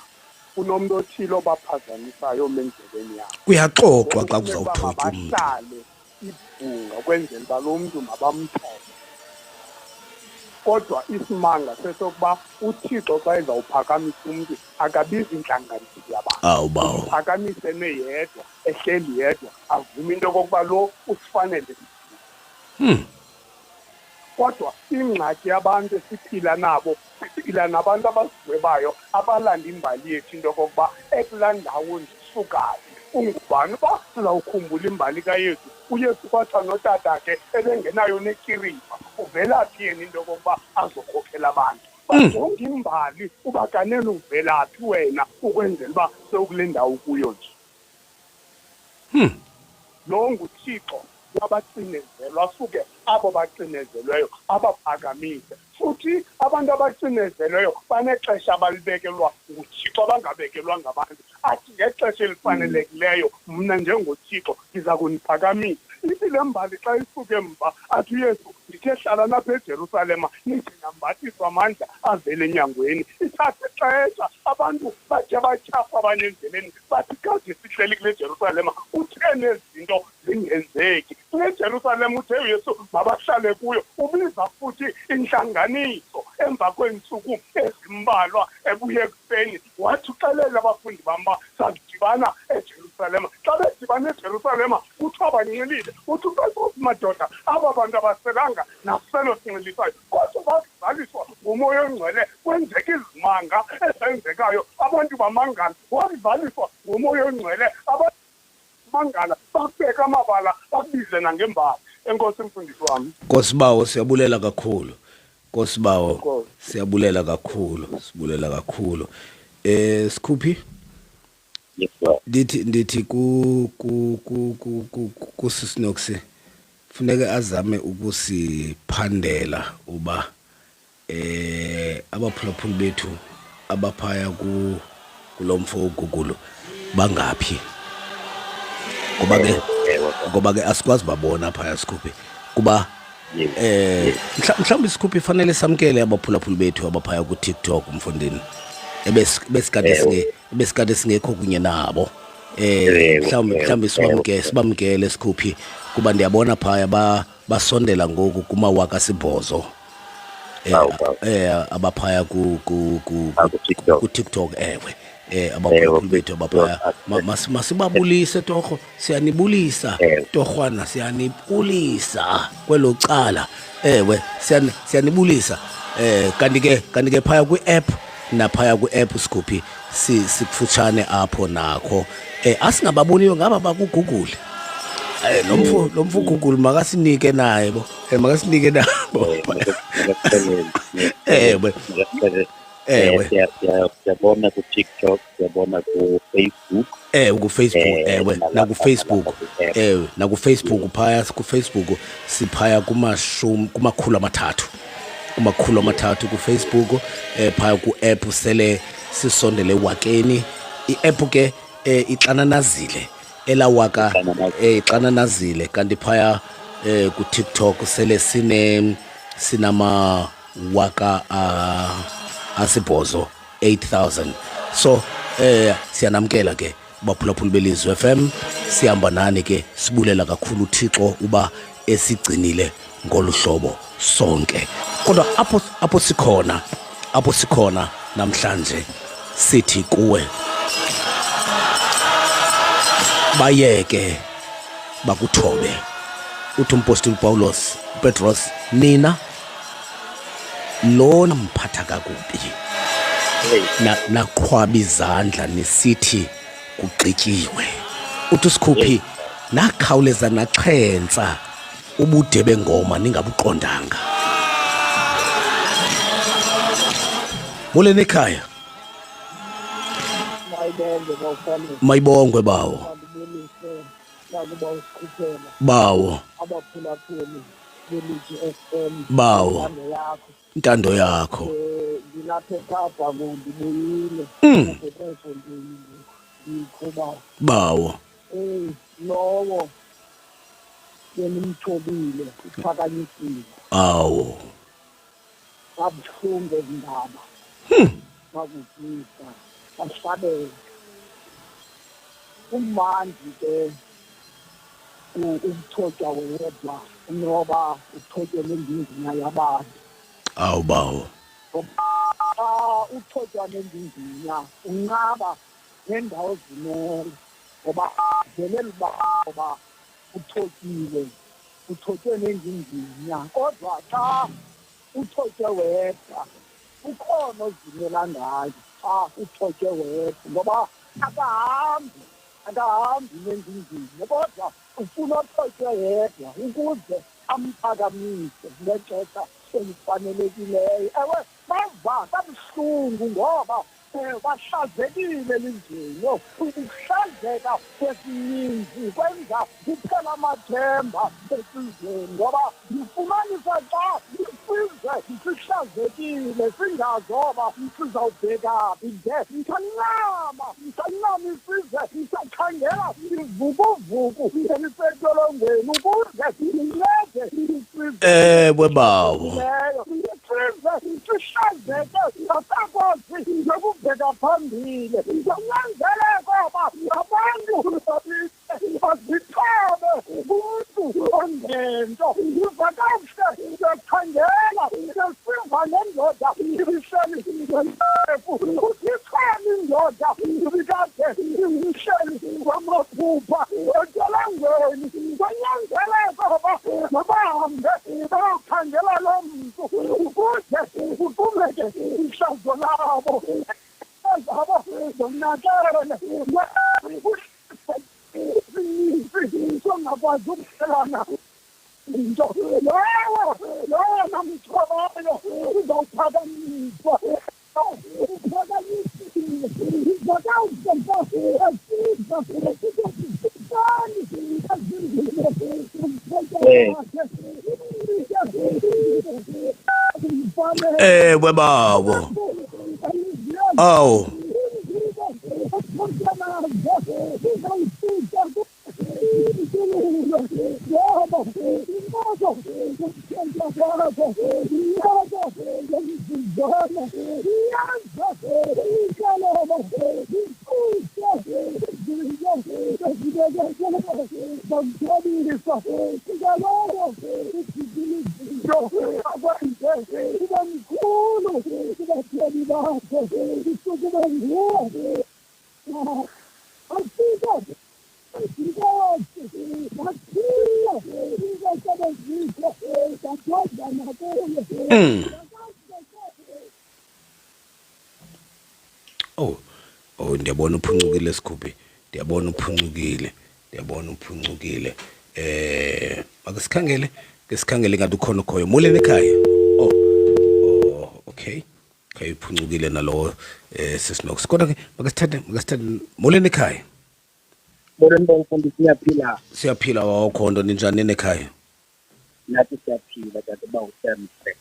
kunomntu othile obaphazamisayo ome endleleni yabo. Kuyaxoxwa xa kuzawuthotywa umntu. Bahlale ibhunga kwenzela uba lo mntu mabamthobe. Kodwa isimanga sesokuba uThixo xa ezawuphakamisa umntu akabizi intlanganiso yabantu. Awu bawo. Uphakamise yedwa, ehleli yedwa, avume into yokokuba lo usifanele. Kodwa ingxaki yabantu esiphila nabo, siphila nabantu abasigwebayo, abalanda imbali yethu into yokokuba ekulaa ndawo ndisukayo ungubani. Uba sizawukhumbula imbali kaYesu, uYesu kwathiwa notatakhe ebengenayo nekiriva, uvela phi yena into yokokuba azokhokhela abantu? Bajonge imbali uba kanene uvela phi wena ukwenzela uba sewukule ndawo kuyo nje. Lo nguThixo wabacinezelwa, asuke abo bacinezelweyo abaphakamise. Futhi abantu abacinezelweyo banexesha abalibekelwa nguThixo, abangabekelwa ngabantu. Athi ngexesha elifanelekileyo mna njengoThixo ndiza kuniphakamisa. Ithi le mbali xa isuke emva, athi uYesu, ndithe hlala napha eJerusalema nithi nambathiswa amandla avele enyangweni. Ithathe ixesha, abantu bathe batyhafa abanye endleleni, bathi kade sihleli kule Jerusalema, kutheni ezi zinto zingenzeki? Kule Jerusalema uthe uYesu mabahlale kuyo, ubiza futhi intlanganiso emva kweentsuku ezimbalwa ebuye ekufeni. Wathi uxelele abafundi bam uba sakudibana eJerusalema. Xa bedibana eJerusalema kuthiwa banxilile. Uthi uPetros, madoda, aba bantu abaselanga naselo sinxilisayo, kodwa bakuzaliswa nguMoya oNgcwele. Kwenzeka izimanga ezenzekayo, abantu bamangala. Wakuzaliswa nguMoya oNgcwele, abantu bamangala, bakubeka amabala, bakubize nangembali. Enkosi mfundisi wami. Nkosi bawo, siyabulela kakhulu. Nkosi bawo, siyabulela kakhulu, sibulela kakhulu. Sikhuphi? Yes, sir. Ndithi ku ku ku ku ku kuSisinox funeke azame ukusiphandela uba abaphulaphuli bethu abaphaya ku kulomfo uGoogle bangaphi, ngoba ke asikwazi babona phaya Sikhuphi, kuba mhlawumbi Sikhuphi fanele samkele abaphulaphuli bethu abaphaya ku TikTok mfondini, ebesikade singekho kunye nabo. Mhlawumbi sibamkele Sikhuphi, kuba ndiyabona phaya basondela ngoku kumawaka 8 abaphaya ku ku ku ku TikTok. Ewe, abaphulaphuli bethu abaphaya, masibabulise torho, siyanibulisa torhwana, siyanibulisa kwelo cala. Ewe, siyanibulisa. Kanti ke phaya kwi-app, naphaya kwi-app Sikhuphi sikufutshane apho nakho. Asingababoniyo ngaba bakuGoogle. Lo mfo Google makasinike naye bo. Makasinike nabo. Ewe. Ewe. Siyabona ku TikTok, siyabona ku Facebook. Ku Facebook, ewe, naku Facebook. Ewe, naku Facebook phaya, ku Facebook siphaya kumakhulu 3. Kumakhulu 3 ku Facebook, phaya ku app sele sisondele wakeni. I-app ke ixananazile elawaka, ixananazile, kanti phaya ku TikTok sele sinama waka 8, 8000. So siyanamkela ke baphulaphuli beLizwi FM, sihamba nani ke, sibulela kakhulu uThixo uba esigcinile ngolu hlobo sonke. Kodwa apho sikhona namhlanje sithi kuwe, bayeke bakuthobe. Uthi umpostoli Paulos, Petros, nina lona mphatha kakubi naqhwaba izandla nisithi kugqityiwe. Uthi uSikhuphi, nakhawuleza naxhentsa ubude bengoma ningabuqondanga. Molweni ekhaya. Mayibongwe bawufanele. Mayibongwe bawo. Mandibulise nakuba usikhuphela. Bawo. Abaphulaphuli belizwi FM. Bawo. Intando yakho. Intando yakho. Ndilapha eKapa ndibuyile. Ndiqhuba. Bawo. Lowo benimthobile uphakanyisiwe. Awu. Kabuhlungu ezindaba. Bakuvisa bahlabela. Umandi ke ukuthotywa wedwa noba uthotywe nendingina yabantu. Awu bawo. Xa uthotywa nendingina unqaba nendawo zimele ngoba vele ngoba uthotyiwe uthotywe nendingina, kodwa xa uthotywe wedwa ukhona ozimela ngayo xa uthotywe wedwa ngoba akahambi nendingina, kodwa ufuna othotywe yedwa ukuze amphakamise ngexesha elifanelekileyo. Ewe, bava kabuhlungu ngoba bahlazekile elizweni. Ukuhlazeka kwesininzi kwenza kuphela amathemba esizweni ngoba ndifumanisa xa isizwe sihlazekile singazoba sizawubheka phi nje. Sancama isizwe sakhangela ivukuvuku elisetolongweni ukuze incede isizwe. Ewe bawo. Isizwe sihlazeke asakwazi nokubheka phambili. Kunyanzeleka uba abantu bazithobe kumntu ongento. Ndiva kakuhle ndiyakhangela ndiyasiva ngendoda ibihleli ngentefu. Uthithani indoda ibikade ingumhleli wamaphupha entolongweni. Kunyanzeleka uba mabahambe bayokhangela loo mntu ukuze kuqhubeke ihlazo labo. Zabo zonakele songakwazi ukuhlelana into lowo lowo namthobayo uzawuphakanyiswa uphakanyisiwe. Ewe bawo. Awu. Oh, ndiyabona uphuncukile Sikhuphi, ndiyabona uphuncukile. Makasikhangele, ke ngathi ukhona ukhoyo. Molweni ekhaya. Oh, okay. Okay, uphuncukile nalowo sisinox. Kodwa ke makasithathe molweni ekhaya. Molweni bamfundisi, siyaphila. Siyaphila wawukhondo, ninjani ekhaya? Nathi siyaphila dade bawusemhle.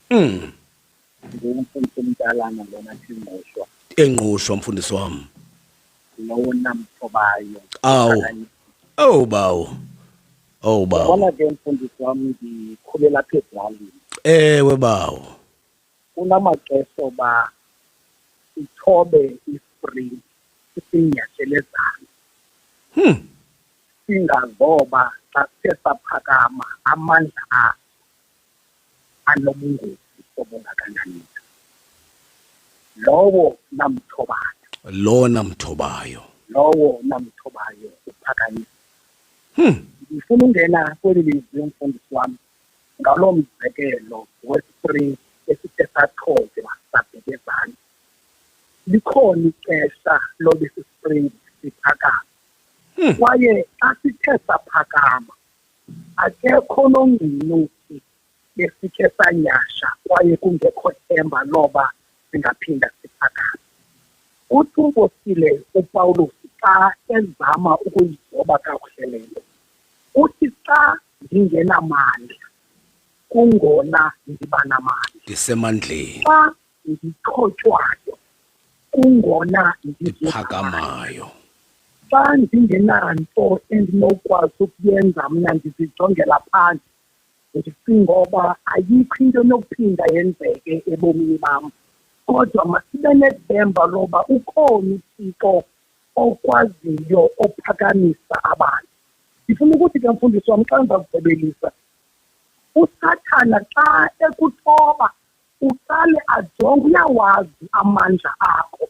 Ngumfundisi omdalana lona Thingqushwa. Engqushwa mfundisi wami. Lowo namthobayo. Awu. Oh bawo. Oh bawo. Bona ke mfundisi wami ndikhulela apha ezilalini. Ewe bawo. Kunamaxesha oba ithobe ispring isinyathelezana. Singazoba xa sithe saphakama amandla aso anobungozi obungakanani. Lowo namthobayo. Lona mthobayo. Lowo namthobayo uphakanyiswa. Ndifuna ungena kweli lizwi mfundisi wami ngaloo mzekelo wespring esithe sathotywa sabheka ezantsi. Likhona ixesha lobe sispring siphakama. Kwaye xa sithe saphakama akekho nongqinuki besikhe sanyasha kwaye kungekho themba loba singaphinda siphakame. Uthi umpostile uPawulos xa ezama ukuyizoba kakuhle le nto, uthi xa ndingenamandla kungona ndiba namandla. Ndisemandleni. Xa ndithotywayo kungona ndiphakamayo. Xa ndingenanto endinokwazi ukuyenza mna ndizijongela phantsi ndicinga uba ayikho into enokuphinda yenzeke ebomini bam, kodwa masibe nethemba loba ukhona uThixo okwaziyo ophakamisa abantu. Ndifuna ukuthi ke mfundisi wam, xa ndiza kugqibelisa, uSathana xa ekuthoba uqale ajonge, uyawazi amandla akho,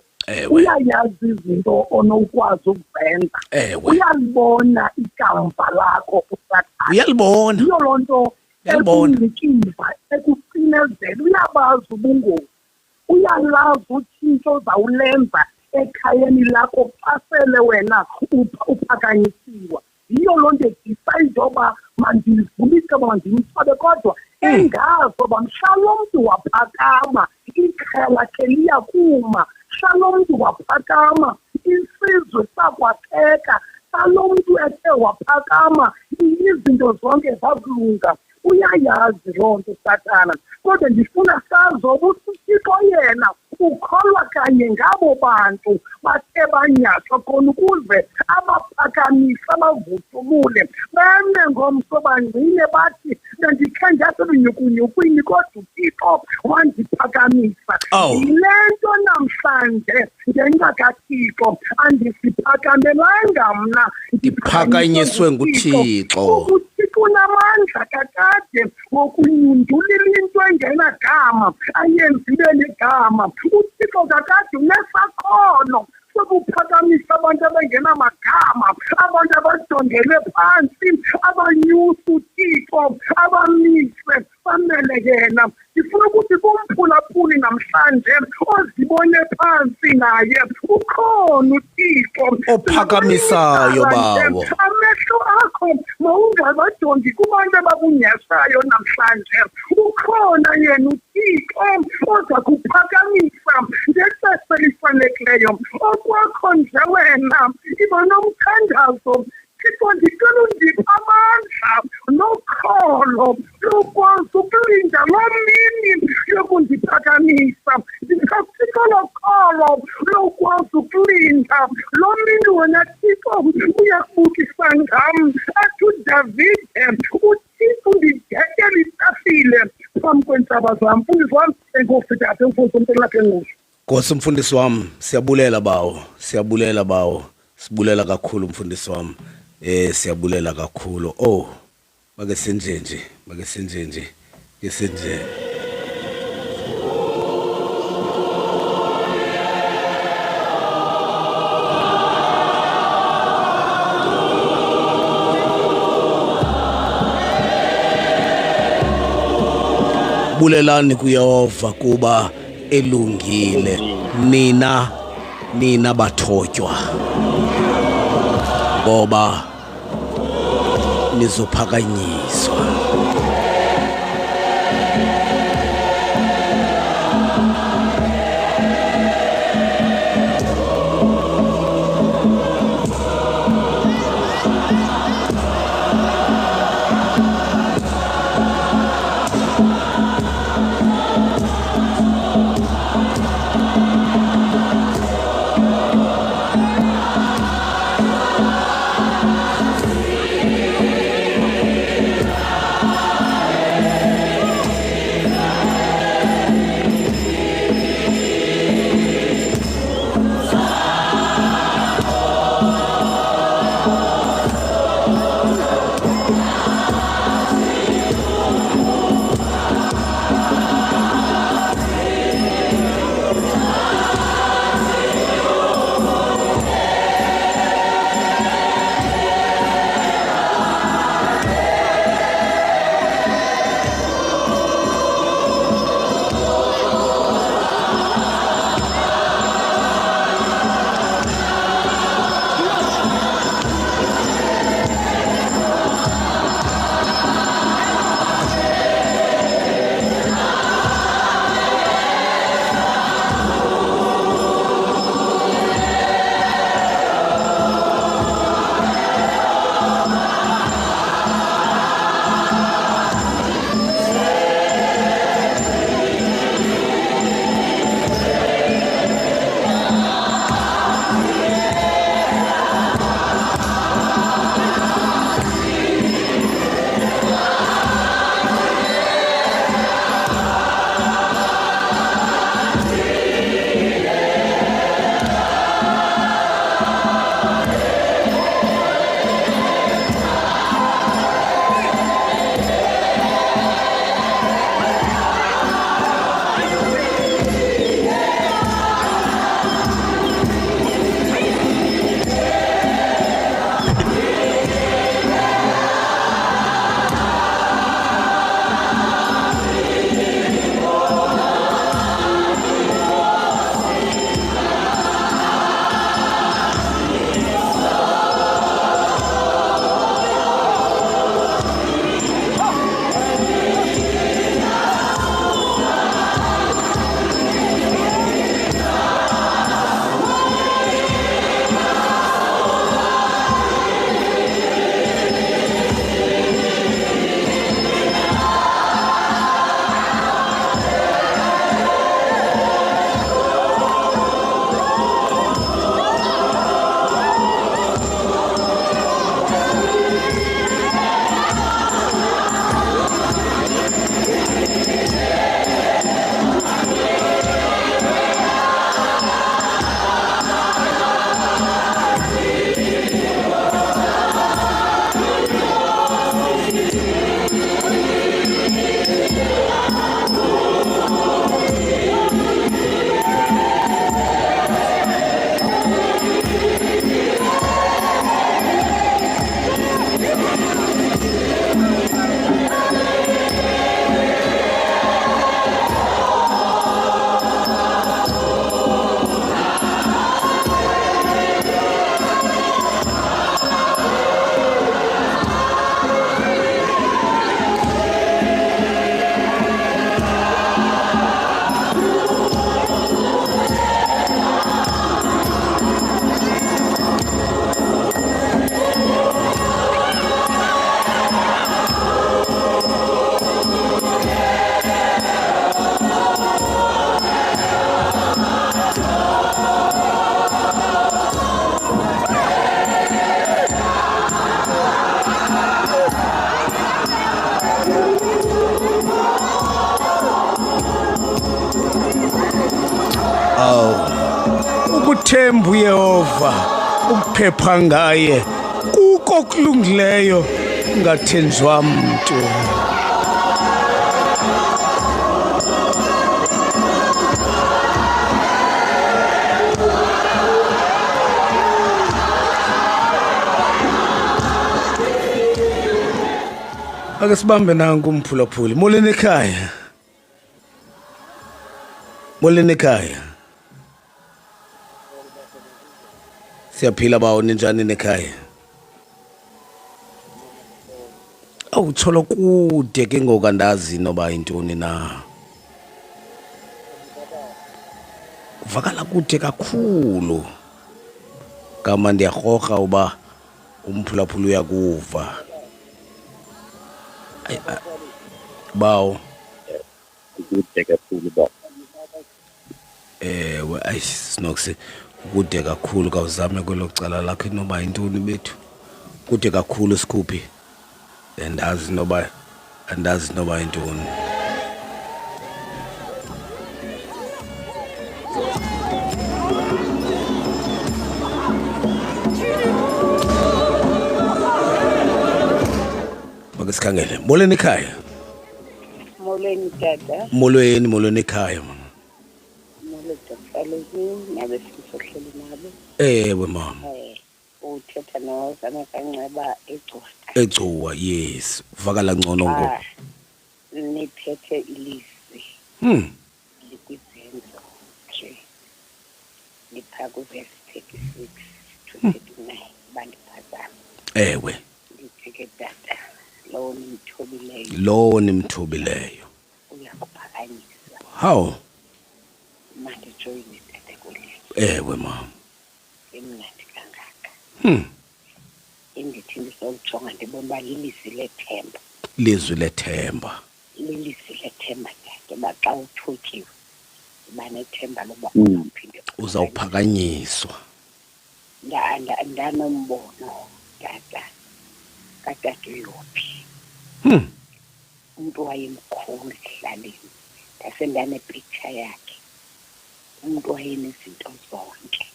uyayazi izinto onokwazi ukuzenza, uyalibona ikamva lakho uSathana, uyalibona. Yiyo loo nto ekungcikiva, ekucinezela, uyabazi ubungozi, uyalazi utshintsho ozawulenza ekhayeni lakho xa sele wena uphakanyisiwa. Yiyo loo nto edicayide yoba mandivulise uba mandimthobe, kodwa engazi oba mhla lo mntu waphakama ikhaya lakhe liyakuma, mhla lo mntu waphakama isizwe sakwakheka, xa lo mntu ethe waphakama izinto zonke zakulunga. Uyayazi loo nto uSathana, kodwa ndifuna sazi oba uThixo yena ukholwa kanye ngabo bantu bathe banyatshwa khona ukuze abaphakamise, abavuthulule, beme ngomso bangcine bathi bendikhe ndasebunyukunyukwini kodwa uThixo wandiphakamisa. Yile nto namhlanje ngenxa kaThixo andisiphakamelanga mna, ndiphakanyiswe nguThixo. UThixo unamandla kakade wokunyundulila into engenagama ayenze ibe ligama. UThixo kakade unesakhono sokuphakamisa abantu abangenamagama, abantu abajongelwe phantsi, abanyusa uThixo, abamise bamele yena. Ndifuna ukuthi kumphulaphuli namhlanje ozibone phantsi naye ukhona uThixo ophakamisayo bawo. Amehlo akho mawungabajongi kubantu abakunyashayo namhlanje, ukhona yena uThixo oza kuphakamisa ngexesha elifanelekileyo. Okwakho nje wena iba nomthandazo, Thixo ndicela undiphe amandla nokholo lokwazi ukulinda loo mini yokundiphakamisa. Ndiphe Thixo lokholo lokwazi ukulinda loo mini wena Thixo uyakubukisa ngam. Athi uDavide, uThixo undidekela itafile phambi kweentshaba zam. Mfundisi wam, enkosi tata, mfundisi wam, lapha eNgqushu. Nkosi mfundisi wam, siyabulela bawo, siyabulela bawo, sibulela kakhulu mfundisi wam. Siyabulela kakhulu. Oh, make senje nje, make senje nje, ke senje. Bulelani kuYehova kuba elungile, nina bathotywa, ngoba nizophakanyiswa. Ukumthemba uYehova, ukuphepha ngaye kuko kulungileyo, ungathenjwa mntu. Ake sibambe nanku umphulaphuli. Molweni ekhaya. Molweni ekhaya. Siyaphila bawo, ninjani nekhaya? Awu tholo kude ke ngoku, andazi noba yintoni na. Kuvakala kude kakhulu. Kama ndiyarhorha uba umphulaphula uyakuva. Ayi, bawo. Kude kakhulu ba. Ewe, ayi Sinox, kude kakhulu, kawuzame kwelo cala lakho inoba yintoni bethu. Kude kakhulu sikhuphi. Andazi noba yintoni. Make sikhangele. Molweni ekhaya. Molweni tata. Molweni, molweni ekhaya mama. Molo Dr. Nabefundisi ohleli nabo. Ewe mama. Uthetha noZama kaNceba eGcuwa. EGcuwa, yes. Uvakala ngcono ngoku. Niphethe ilizwi. Likwizenzo 3. Lipha kuverse 36 to 39 bandiphazama. Ewe. Ndithi ke tata, lowo nimthobileyo. Lowo nimthobileyo. Uyakuphakanyiswa. Hawu. Mandijoyine tata kwelizwi. Ewe mama. Imnandi kangaka. Indithi ndisokujonga ndibona uba lilizwi lethemba. Lizwi lethemba. Lilizwi lethemba tata, uba xa uthotyiwe uba nethemba loba uzawuphinde uzawuphakanyiswa. Ndanombono tata katata uYobi. Umntu wayemkhulu ekuhlaleni, ndase ndanepicture yakhe. Umntu wayenezinto zonke,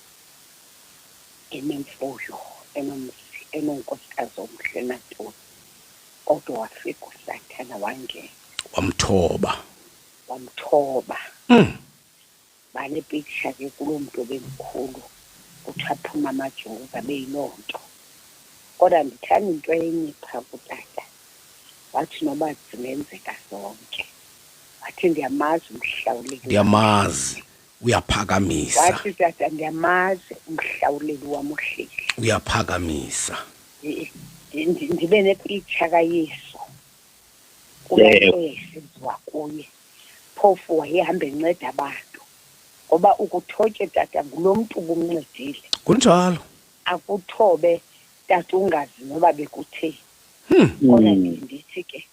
enemfuyo, enomzi, enonkosikazi omhle nantoni, kodwa wafika uSathana wangena. Wamthoba. Wamthoba. Banepicture ke kuloo mntu obemkhulu, kuthiwa aphuma amajongo abe yiloo nto. Kodwa ndithanda into enye phaa kutata, wathi noba zingenzeka zonke, wathi ndiyamazi umhlawuleli. Ndiyamazi, uyaphakamisa. Wathi tata ndiyamazi umhlawuleli wam uhleli. Uyaphakamisa. Ndibe nepicture kaYesu kulaa nto yayisenziwa kuye. Phofu wayehamba enceda abantu, ngoba ukuthotye tata ngulo mntu ubumncedile. Kunjalo. Akuthobe tata ungazi noba bekutheni. Kodwa ndithi ke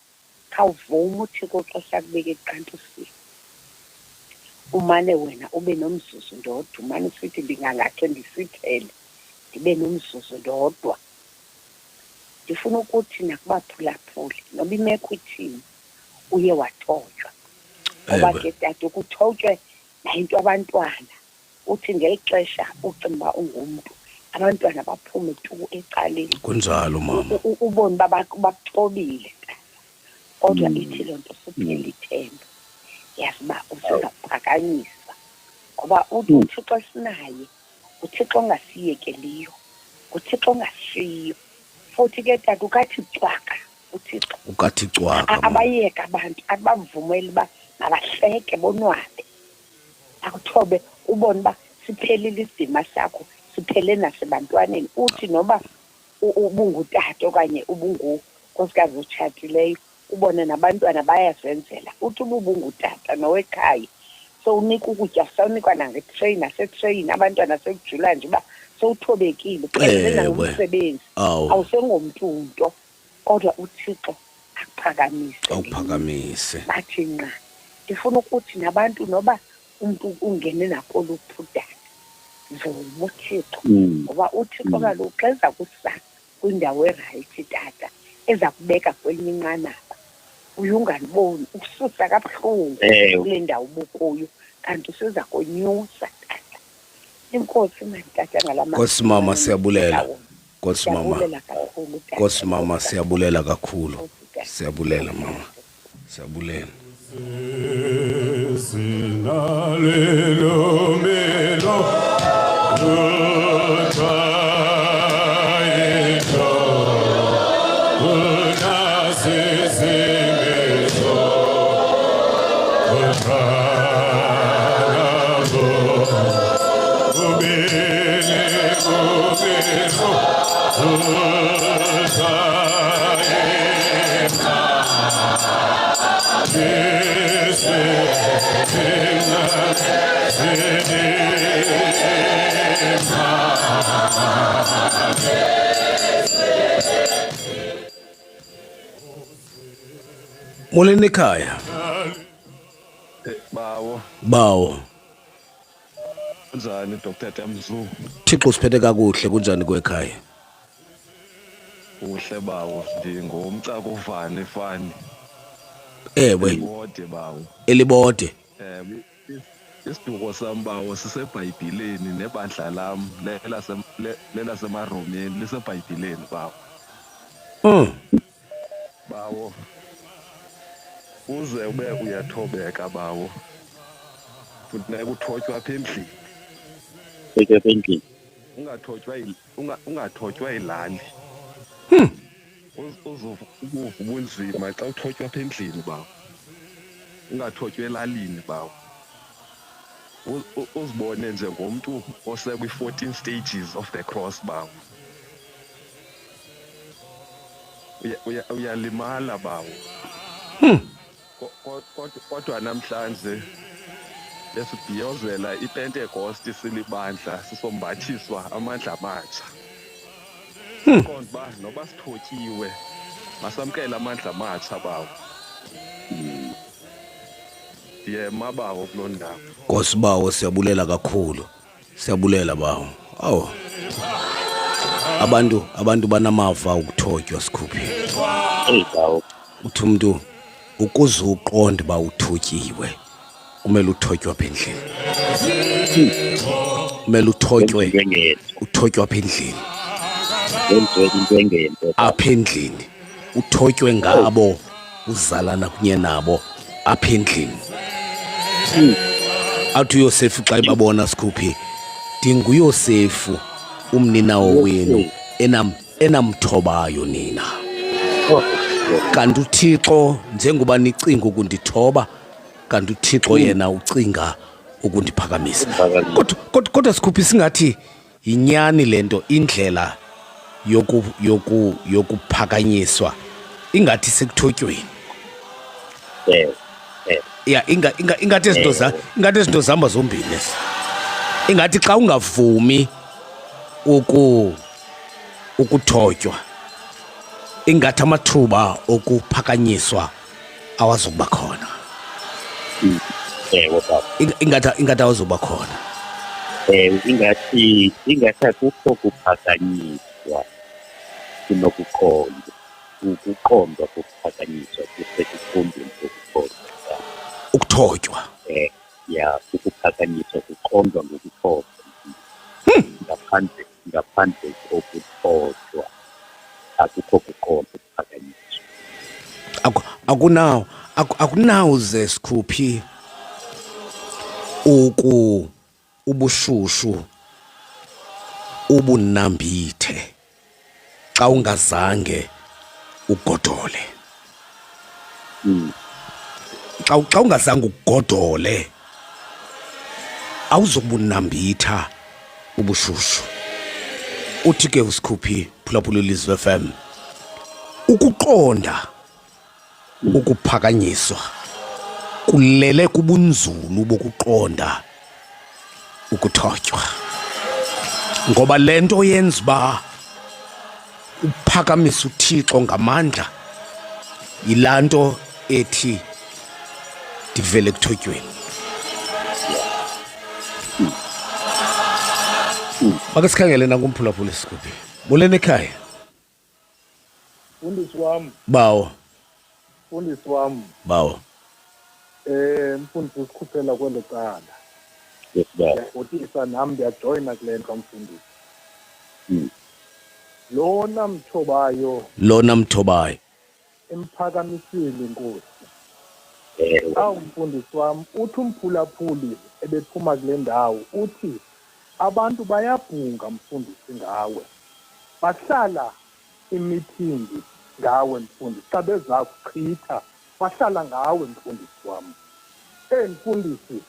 khawuvume uThixo xa sakubeka eqantusini, umane wena ube nomzuzu ndodwa, umane usithi ndingangakhe ndisithele ndibe nomzuzu ndodwa. Ndifuna ukuthi nakubaphulaphuli noba imeko ithini, uye wathotywa. Ngoba ke tata ukuthotywe nayinto abantwana, uthi ngeli xesha ucinga uba ungumntu, abantwana baphume tu ecaleni. Kunjalo mama. Ubone uba bakuthobile tata, kodwa ithi loo nto suphela ithemba, yazi uba usezawuphakanyiswa. Ngoba uThixo esinaye, uThixo ongasiyekeliyo, uThixo ongashiyiyo. Futhi ke tata ukathi cwaka uThixo. Ukathi cwaka. Abayeka abantu, abavumeli uba mabahleke bonwabe. Akuthobe ubone uba siphelile isidima sakho, siphele nasebantwaneni. Uthi noba ubungutata okanye ubungunkosikazi otshatileyo, ubone nabantwana bayazenzela. Uthi uba ubungutata nowekhaya, sowunika ukutya, sawunikwa nangetreyini, nasetreyini, abantwana sekujula nje uba sowuthobekile, uphelele nangumsebenzi. Awusengomntu nto, kodwa uThixo akuphakamise. Awuphakamise. Bathi nqa. Ndifuna ukuthi nabantu noba umntu ungene nakoluphudana, vuma uThixo. Ngoba uThixo kaloku xa eza kusa kwindawo erayithi tata, eza kubeka kwelinye inqanaba, uye ungaliboni, ukususa kabuhlungu kule ndawo ubukuyo, kanti useza konyusa tata. Inkosi mani tata ngala Nkosi mama siyabulela. Nkosi mama. Siyabulela kakhulu tata. Nkosi mama siyabulela kakhulu. Siyabulela mama. Siyabulela. Molweni ekhaya. Bawo. Bawo. Kunjani Dr. Tamzu? Thixo usiphethe kakuhle kunjani kwekhaya? Uhle bawo, ndingumcakuvane fani. Ewe. Elibode bawo. Elibode. Isiduko sam bawo siseBhayibhileni nebandla lam lelasemaromeni liseBhayibhileni bawo. Bawo. Uze ube uyathobeka bawo. Funeka uthotywa apha endlini. Uthotywa apha endlini. Ungathotywa ilali. Uzuva ubunzima xa uthotywa apha endlini bawo. Ungathotywa elalini bawo. Uzibone njengomntu osekwi-14 stages of the cross bawo. Uyalimala bawo. Kodwa namhlanje besibhiyozela iPentekoste silibandla sisombathiswa amandla amatsha. Qonda uba noba sithotyiwe masamkele amandla amatsha bawo. Ndiyema bawo kuloo ndawo. Nkosi bawo siyabulela kakhulu. Siyabulela bawo. Awu. Abantu banamava ukuthotywa sikhuphi. Hey bawo. Uthi umuntu ukuze uqonde uba uthotyiwe kumele uthotywe apha endlini. Kumele uthotywe. Uthotywe apha endlini. Apha endlini. Uthotywe ngabo uzalana kunye nabo apha endlini. Athi uYosefu xa ebabona sikhuphi, ndinguYosefu umninawo wenu enamthobayo nina. Kanti uThixo njengoba nicinga ukundithoba, kanti uThixo yena ucinga ukundiphakamisa. Kodwa sikhuphi singathi yinyani lento, indlela yokuphakanyiswa ingathi sekuthotyweni. Ya ingathi izinto ingathi izinto zihamba zombini lezi. Ingathi xa ungavumi ukuthotywa, ingathi amathuba okuphakanyiswa awazokuba khona. Ewe baba. Ingathi awazokuba khona. Ingathi akukho kuphakanyiswa kunokuqondwa. Ukuqondwa kokuphakanyiswa kusekuqondweni kokuthotywa. Ukuthotywa. Ya, ukuphakanyiswa kuqondwa ngokuthotywa. Ngaphandle kokuthotywa akukho kuqondwa ukuphakanyiswa. Akunawuze sikhuphi ubushushu ubunambithe xa ungazange ugodole. Xa ungazange ugodole awuzobunambitha ubushushu. Uthi ke usikhuphi phulaphula iLizwi FM, ukuqonda ukuphakanyiswa kulele kubunzulu bokuqonda ukuthotywa, ngoba lento yenza uba uphakamisa uThixo ngamandla yilanto ethi ndivele ekuthotyweni. Make sikhangele nakumphulaphula isigubhi. Molweni ekhaya. Mfundisi wam. Bawo. Mfundisi wam. Bawo. Mfundisi usikhuphela kwelo cala. Yes baba. Ndiyabhotisa nam ndiyajoyina kule nto mfundisi. Lona mthobayo. Lona mthobayo. Emphakamisile inkosi. Awu mfundisi wam, uthi umphulaphuli ebephuma kule ndawo uthi abantu bayabhunga mfundisi ngawe. Bahlala imithingi ngawe mfundisi xa beza kuchitha bahlala ngawe mfundisi wam. Hey mfundisi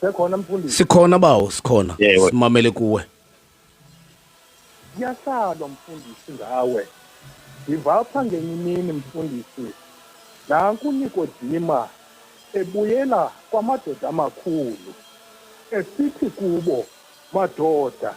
Sekhona mfundisi. Sikhona bawo sikhona. Simamele kuwe. Kuyahlalwa mfundisi ngawe. Ndiva apha ngenye imini mfundisi. Nanku Nikodima ebuyela kwamadoda amakhulu esithi kubo madoda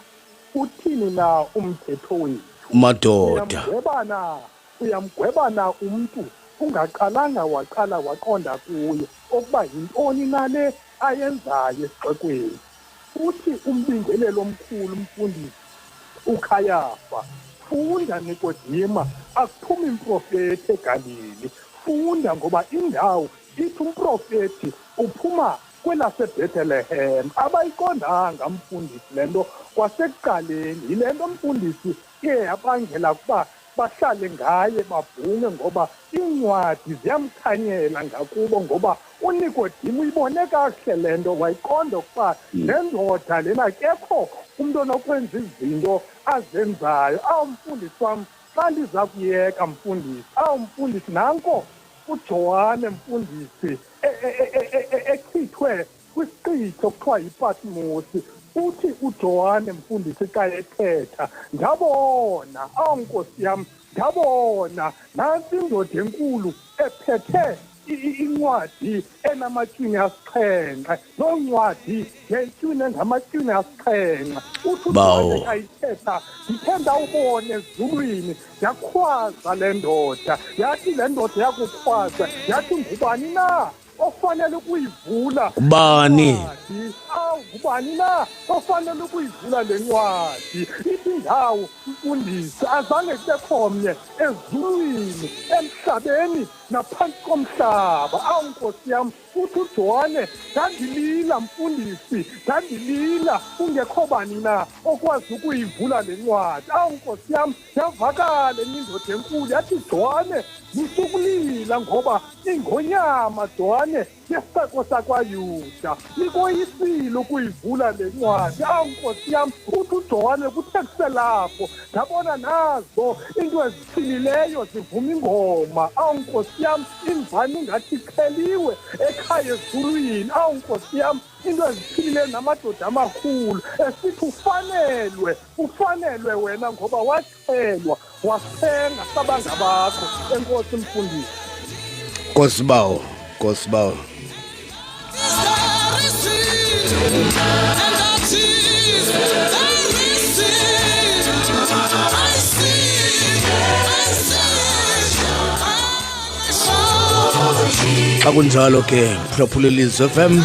uthini na umthetho wethu? Madoda. Uyamgweba na? Uyamgweba na umntu ungaqalanga waqala waqonda kuye okuba yintoni na le ayenzayo esixekweni? Uthi umbingeleli omkhulu umfundisi uKhayafa, funda Nikodima, akuphumi mprofethi eGalili. Funda ngoba indawo ithi umprofethi uphuma kwelaseBethelehem. Abayiqondanga mfundisi le nto kwasekuqaleni. Yile nto mfundisi iye yabangela ukuba bahlale ngaye babhunge ngoba iincwadi ziyamkhanyela ngakubo ngoba uNikodimo uyibone kakuhle le nto wayiqonda ukuba le ndoda lena akekho umntu onokwenza izinto azenzayo. Awu mfundisi wam, xa ndiza kuyeka mfundisi, awu mfundisi, nanko uJohane mfundisi echithwe kwisiqithi okuthiwa yiPatmosi. Uthi uJohane mfundisi xa ethetha, ndabona, awu nkosi yam, ndabona nantsi indoda enkulu ephethe incwadi enamatywini asixhenxe. Loo ncwadi yayitywini engamatywini asixhenxe. Uthi uJohane xa ithetha, ndithe ndawubona ezulwini yakhwaza le ndoda. Yathi le ndoda yakukhwaza yathi, ngubani na ofanele ukuyivula? Ngubani? Awu, ngubani na ofanele ukuyivula le ncwadi? Ithi indawo mfundisi, azange kubekho mnye ezulwini, emhlabeni naphantsi komhlaba. Awu nkosi yam, uthi uJohane, ndandilila mfundisi, ndandilila kungekho bani na okwazi ukuyivula le ncwadi. Awu nkosi yam, yavakala enye indoda enkulu yathi, Johane, musukulila ngoba ingonyama Johane yesixeko sakwaYuda nikoyisile ukuyivula le ncwadi. Awu nkosi yam, uthi uJohane kuthe kuselapho ndabona nazo into eziphilileyo zivuma ingoma. Awu nkosi yam, imvana ingathi iqheliwe ekhaya ezulwini. Awu nkosi yam, into eziphilileyo namadoda amakhulu esithi ufanelwe, ufanelwe wena ngoba waxhelwa wasithenga sabangabakho. Enkosi mfundisi. Nkosi bawo, Nkosi bawo. Xa kunjalo ke phulaphula Ilizwi FM,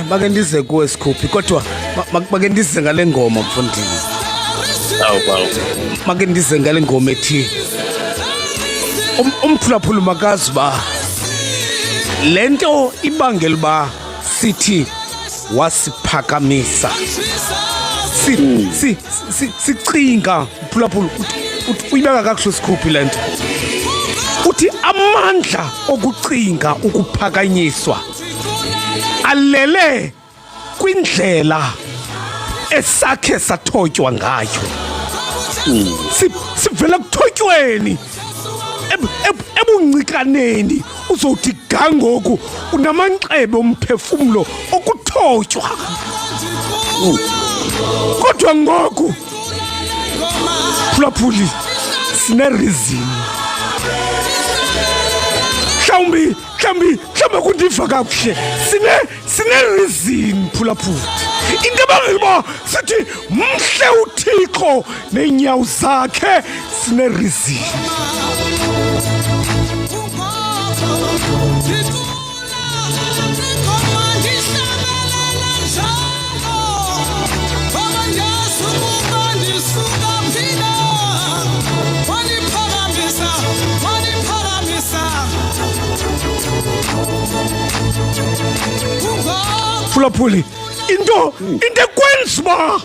bake ndize kuwe sikhuphi, kodwa bake ndize ngale ngoma mfundini. Awu bawo. Make ndize ngale ngoma ethi umphulaphula makazi uba le nto ibangela uba sithi wasiphakamisa. Sicinga mphulaphula, uyibeka kakuhle sikhuphi le nto. Uthi amandla okucinga ukuphakanyiswa alele kwindlela esakhe sathotywa ngayo. Sivela kuthotyweni ebuncikaneni, uzothi ga ngoku unamanxeba omphefumlo okuthotywa. Kodwa ngoku phulaphuli sine-reason. Mhlawumbi, mhlawumbi, mhlawumbi kundiva kakuhle, sine-reason phulaphuli. Into ebangela uba sithi mhle uThixo neenyawo zakhe, sine-reason. Mphulaphuli, into into ekwenza uba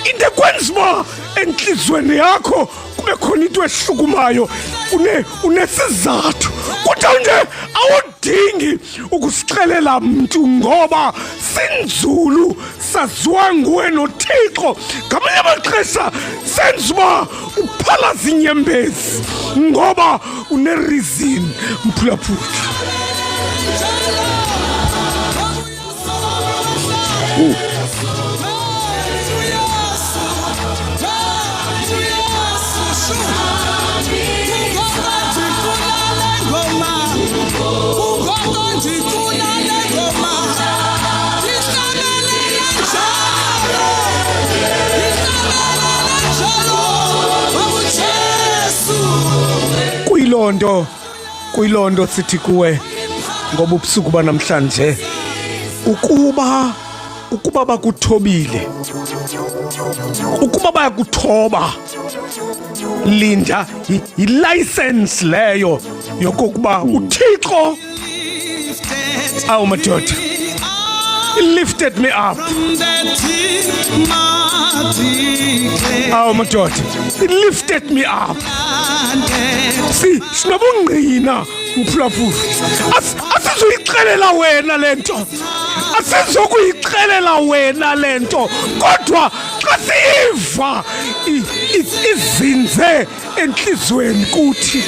into ekwenza uba entliziyweni yakho kube khona into ehlukumayo une unesizathu kodwa nje awudingi ukusixelela mntu ngoba sinzulu saziwa nguwe nothixo ngamanye amaxesha senza uba uphalaza inyembezi ngoba unereason mphulaphuli. Kuyiloo nto, kuyiloo nto sithi kuwe ngoba ubusuku banamhlanje ukuba ukuba bakuthobile, ukuba bayakuthoba, linda yilayisensi leyo yokokuba uThixo, awu madoda, he lifted me up. Awu madoda, he lifted me up. Si sinobungqina mphulaphuli, asizuyixelela wena le nto, asizokuyixelela wena le nto, kodwa xa siyiva izinze entliziyweni kuthi.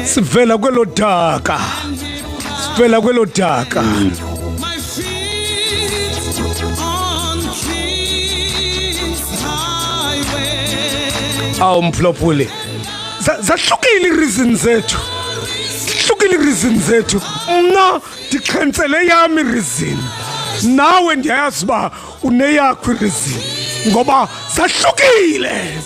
Sivela kwelo daka, sivela kwelo daka. Awu mphulaphuli, zahlukile ireason zethu, zihlukile ireason zethu. Mna ndixhentsele yam ireason, nawe ndiyayazi uba uneyakho ireason, ngoba zahlukile,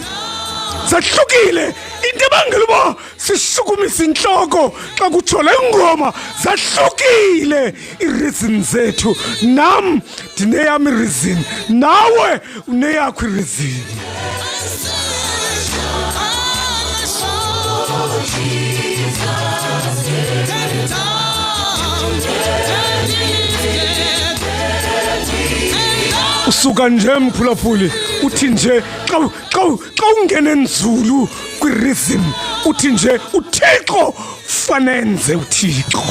zahlukile. Into ebangela uba sishukumise intloko xa kutsho le ngoma, zahlukile ireason zethu. Nam ndineyam ireason, nawe uneyakho ireason. Usuka nje mphulaphuli uthi nje xa ungena enzulu kwi-rhythm, uthi nje uThixo fanenze, uThixo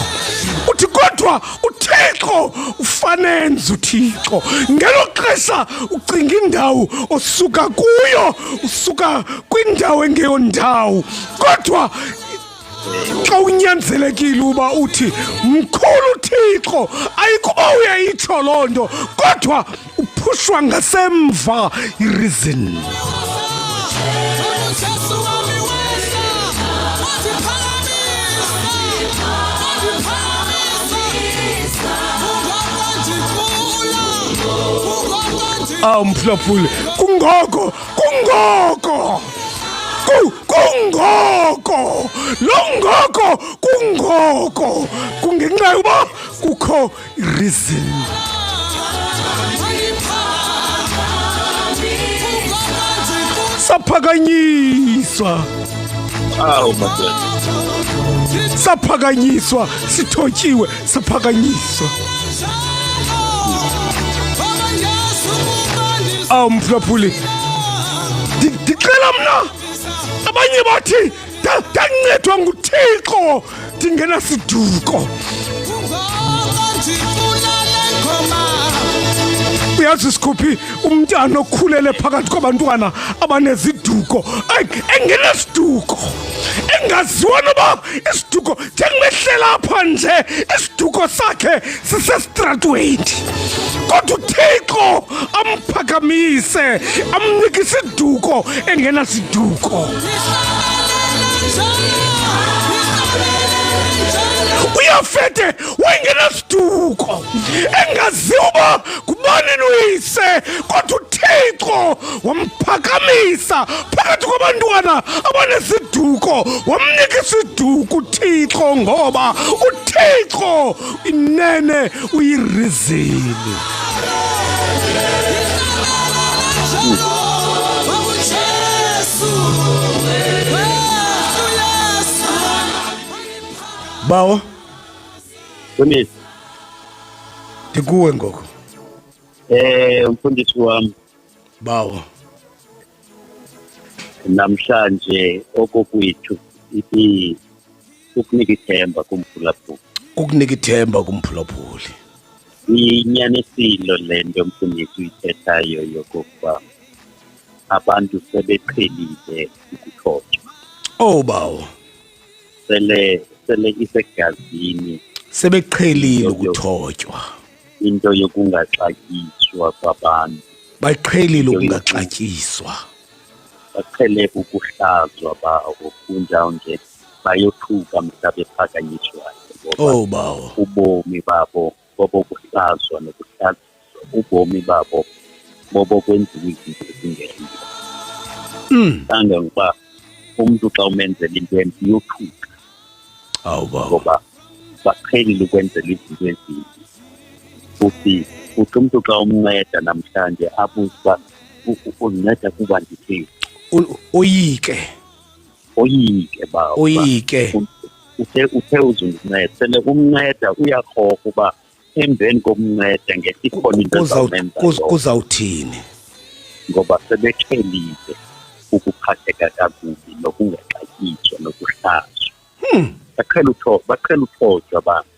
uthi kodwa uThixo ufanenze uThixo. Ngelo xesha ucinga indawo osuka kuyo, usuka kwindawo engeyondawo, kodwa xa unyanzelekile uba uthi mkhulu uThixo, ayikuba uyayitsho loo nto, kodwa uphushwa ngasemva ireason. Awu mphulaphuli, kungoko, kungoko, kungoko, lo ngoko, kungoko, kungenxa yokuba kukho ireason. Saphakanyiswa. Awu madoda. Saphakanyiswa, sithotyiwe, saphakanyiswa. Awu mphulaphuli, ndicela mna, abanye bathi ndancedwa nguThixo ndingenasiduko. Uyazi sikhuphi umntana okhulele phakathi kwabantwana abaneziduko, engenasiduko, engaziwa noba isiduko, njengimehlela apha nje isiduko sakhe sisesitratweni, kodwa uThixo amphakamise amnike isiduko engenasiduko. UYafete wayengenasiduko, engaziwa uba ngubani nuyise, kodwa uThixo wamphakamisa phakathi kwabantwana abanesiduko, wamnika isiduko uThixo, ngoba uThixo inene uyirizile. Bawo, Mfundisi, ndikuwe ngoku. Mfundisi wam. Bawo. Namhlanje okokwethu ithi ukunika ithemba kumphulaphuli. Ukunika ithemba kumphulaphuli. Inyanisilo le nto mfundisi uyithethayo yokokuba abantu sebeqhelile ukuthotywa. Oh bawo. Sele isegazini. Sebeqhelile ukuthotywa. Into yokungaxatyiswa kwabantu. Baqhelile ukungaxatyiswa. Baqhele ukuhlazwa bawo, kunjalo nje bayothuka mhla bephakanyiswayo. Oh bawo. Ubomi babo bobokuhlazwa nokuhlaziswa, ubomi babo bobokwenziwa izinto ezingekho. Kangangokuba umntu xa umenzela into embi uyothuka. Awu bawo. Ngoba baqhelile ukwenzela izinto ezimbi. Futhi uthi umntu xa umnceda namhlanje abuze uba undinceda kuba nditheni. Oyike. Oyike bawo. Oyike. Uthe uzundinceda, sele umnceda uyakroka uba emveni komnceda ngesikhona into ezawumenza yona. Kuzawuthini? Ngoba sebeqhelile ukuphatheka kakubi nokungaxatyiswa nokuhlazwa. Baqhela uthotywa abantu.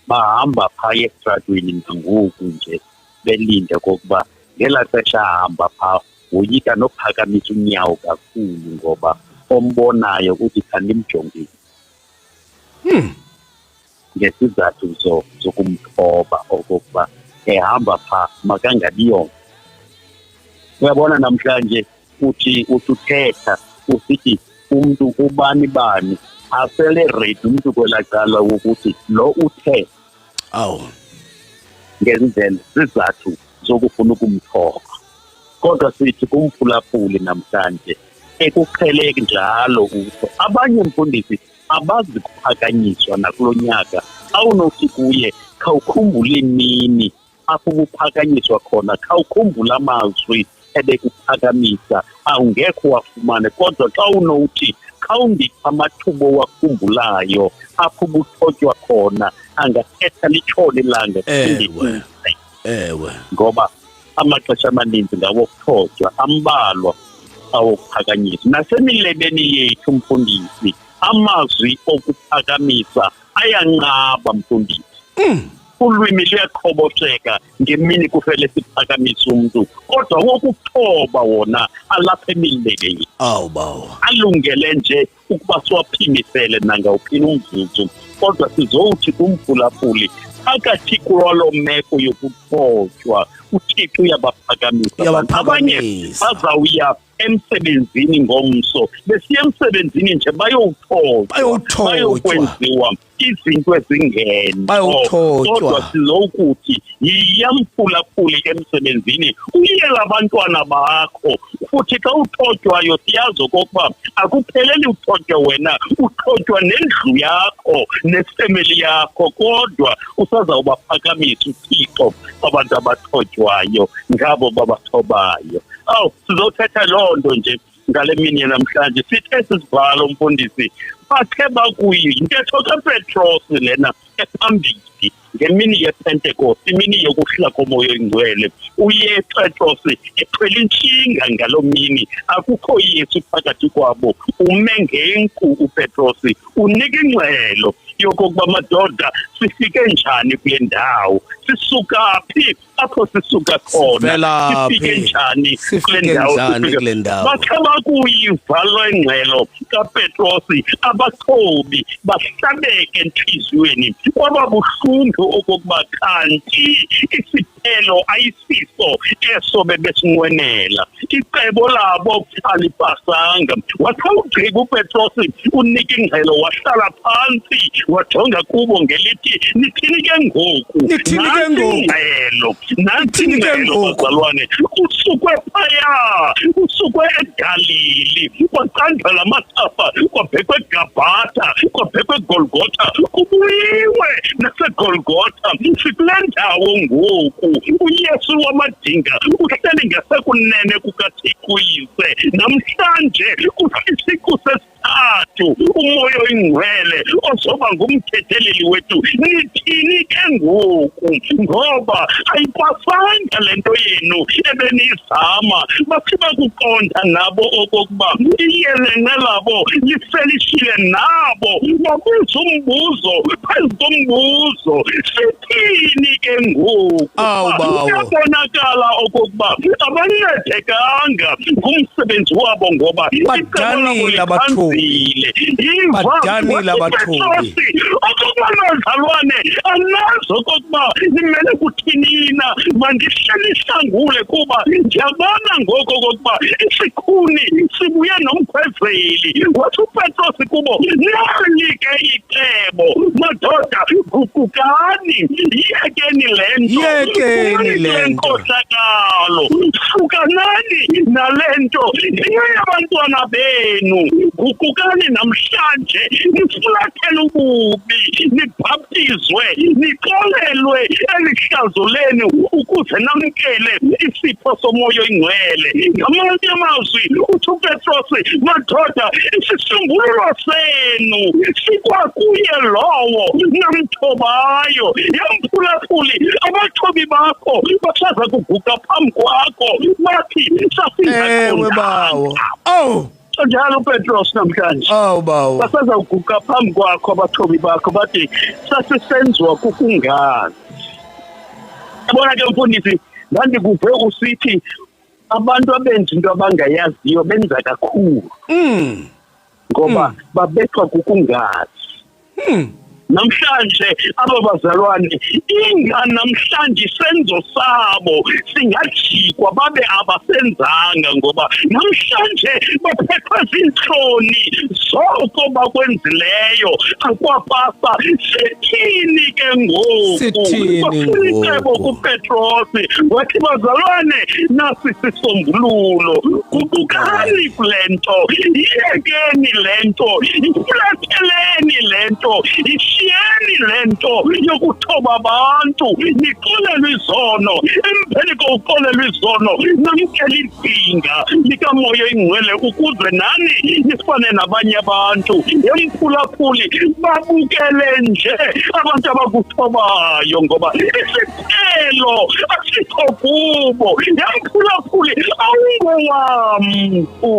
Bahamba phaya esitratweni nangoku nje belinde kokuba ngelaa xesha ahamba phaa woyika nophakamisa unyawo kakhulu ngoba ombonayo uthi khandimjongile. Ngesizathu zokumthoba okokuba ehamba phaa makangabiyona. Uyabona namhlanje uthi uthetha usithi umntu ubani bani asele ready umntu kwelaa cala wokuthi lo uthe. Awu. Ngendlela zizathu zokufuna ukumthoba. Kodwa sithi kumphulaphuli namhlanje ekuqheleki njalo utho. Abanye mfundisi abazi kuphakanyiswa nakulo nyaka. Awunothi kuye khawukhumbule imini apho kuphakanyiswa khona, khawukhumbule amazwi ebekuphakamisa, awungekho wafumane. Kodwa xa unothi khawundipha amathuba owakhumbulayo apho ubuthotywa khona, angathetha litshone ilanga. Ewe. Ewe. Ngoba amaxesha amaninzi ngawokuthotywa, ambalwa awokuphakanyiswa. Nasemilebeni yethu mfundisi, amazwi okuphakamisa ayanqaba mfundisi. Ulwimi luyaqhobosheka ngemini kufele siphakamisa umntu, kodwa wokuthoba wona alapha emilebeni. Awu bawo. Alungele nje ukuba siwaphimisele nangawuphina umzuzu, kodwa sizowuthi kumphulaphuli phakathi kwaloo meko yokuthotywa uThixo uyabaphakamisa. Abanye bazawuya emsebenzini ngomso, besiya emsebenzini nje bayowuthotywa, bayokwenziwa izinto ezingeno. Kodwa sizokuthi yiyamphulaphuli emsebenzini, uyela abantwana bakho. Futhi xa uthotywayo siyazi okokuba akupheleli uthotywa wena, uthotywa nendlu yakho nefemeli yakho, kodwa usazawubaphakamisa uThixo abantu abathotywayo ngabo babathobayo. Awu, sizothetha loo nto nje ngale mini namhlanje. Sithe sisibhalo mfundisi, bathe bakuyi intetho kaPetros lena ephambili ngemini yePentecost, imini yokuhla komoya oyingcwele. Uye Petros ethwele intshinga ngaloo mini, akukho Yesu phakathi kwabo, ume ngenku uPetros, unika ingxelo yokokuba madoda sifike njani kule ndawo, sisuka phi apho sisuka khona, sifike njani kule ndawo. Bathe bakuyiva le ngxelo kaPetrosi abathobi bahlabeke entliziyweni, kwaba buhlungu okokuba kanti isiphelo ayisiso eso bebesinqwenela, icebo labo alipasanga. Wathi ugqiba uPetrosi unika ingxelo, wahlala phantsi wajonga kubo ngelithi nithini ke ngoku, nithini ke ngoku, nansi ingxelo bazalwane. Usukwe phaya, usukwe eGalili, kwacandwa la mathafa, kwabhekwe eGabhatha, kwabhekwe eGolgotha, kubuyiwe naseGolgotha. Sikule ndawo ngoku, uYesu wamadinga uhleli ngasekunene kukaThixo uyise. Namhlanje kusisiqu sesithathu, uMoya oyiNgcwele ozoba ngumthetheleli wethu. Nithini ke ngoku, ngoba ayipasanga le nto yenu ebeniyizama. Bathi bakuqonda nabo okokuba iyelenqe labo lifelishile, nabo babuza umbuzo phezu kombuzo, sithini ke ngoku? Kuyabonakala okokuba abancedekanga ngumsebenzi wabo, ngoba badanile abathobi, badanile abathobi. Okokuba bazalwane, anazi okokuba nimele kuthinina, mandihleli ihlangule kuba ndiyabona ngoku okokuba isikhuni sibuye nomkhwezeli. Wathi uPetrosi kubo, nali ke icebo madoda, guqukani, yekeni le nto, yekeni le nkohlakalo, hlukanani nale nto ngenxa yabantwana benu, guqukani namhlanje, nifulathele ububi, nibhaptizwe, nixolelwe elihlazo lenu ukuze namkele isipho soMoya oyiNgcwele. Ngamanye amazwi uthi uPetrosi, madoda, isisombululo senu sikwakuye lowo namthobayo. Yamphulaphuli, abathobi bakho basaza kuguqa phambi kwakho bathi sasingaqondanga. Oh, njalo uPetros namhlanje basaza kuguqa phambi kwakho abathobi bakho bathi sasisenziwa kukungazi. Yabona ke mfundisi, ndandikuve usithi abantu abenza into abangayaziyo benza kakhulu, ngoba babethwa kukungazi. Namhlanje aba bazalwane, inga namhlanje isenzo sabo singajikwa babe abasenzanga, ngoba namhlanje baphethwe zintloni zoko bakwenzileyo akwapasa. Sithini ke ngoku? Bafuna icebo kuPetrosi, wathi bazalwane, nasi sisombululo, guqukani kule nto, yekeni le nto, ifulatheleni le nto, ishiyeni le nto yokuthoba abantu, nixolelwe izono. Emveni kokuxolelwa izono, namkele idinga likaMoya oyiNgcwele ukuze nani nifane nabanye abantu. Emphulaphuli, babukele nje abantu abakuthobayo, ngoba isiphelo asikho kubo. Emphulaphuli, awungowamntu,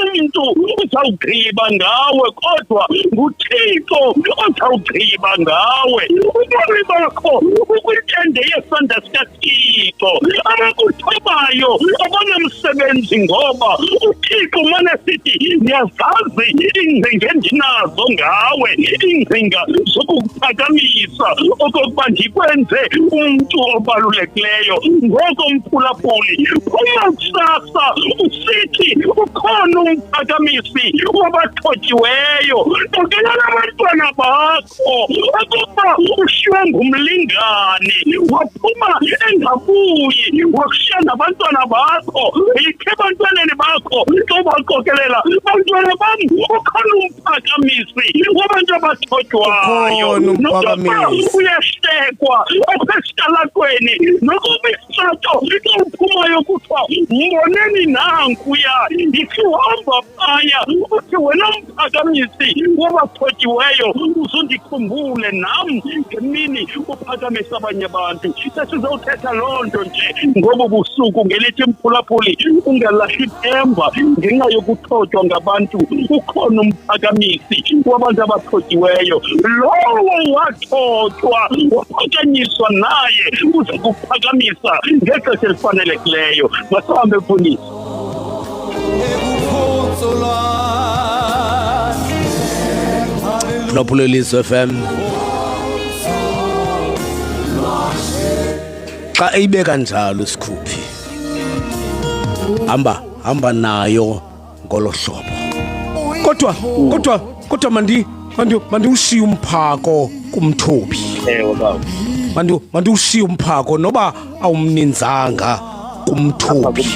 umntu uzawugqiba ngawe, kodwa nguThixo ozawugqiba ngawe. Ubomi bakho bukwintende yesandla sikaThixo. Abakuthobayo abanamsebenzi, ngoba uThixo umane sithi ndiyazazi iingcinga endinazo ngawe, iingcinga zokukuphakamisa okokuba ndikwenze umntu obalulekileyo. Ngoko mphulaphuli, phuma kusasa usithi ukhona umphakamisi wabathotyiweyo. Qokelela abantwana bakho okokuba ushiywe ngumlingane, waphuma engabuyi, wakushiya nabantwana bakho. Yithe ebantwaneni bakho xa ubaqokelela, bantwana bam, ukhona umphakamisi wabantu abathotywayo. Nokuba uyahlekwa apha esitalatweni, nokuba isitato xa uphumayo kuthiwa mboneni nankuya, yithi uhamba phaya uthi wena umphakamisi wabathotyiweyo, uzundikhumbule nam ngemini uphakamisa abanye abantu. Sesizowuthetha loo nto nje ngobu busuku ngelithi mphulaphuli, ungalahli ithemba ngenxa yokuthotywa ngabantu. Ukhona umphakamisi wabantu abathotyiweyo. Lowo wathotywa waphakanyiswa naye uza kuphakamisa ngexesha elifanelekileyo. Masihambe mfundisi. Phulaphula Ilizwi FM. Xa eyibeka njalo isikhuphi, hamba hamba nayo ngolo hlobo. Kodwa kodwa kodwa mandi mandi mandiwushiye umphako kumthobi. Ewe baba. Mandi mandiwushiye umphako noba awumninzanga kumthobi.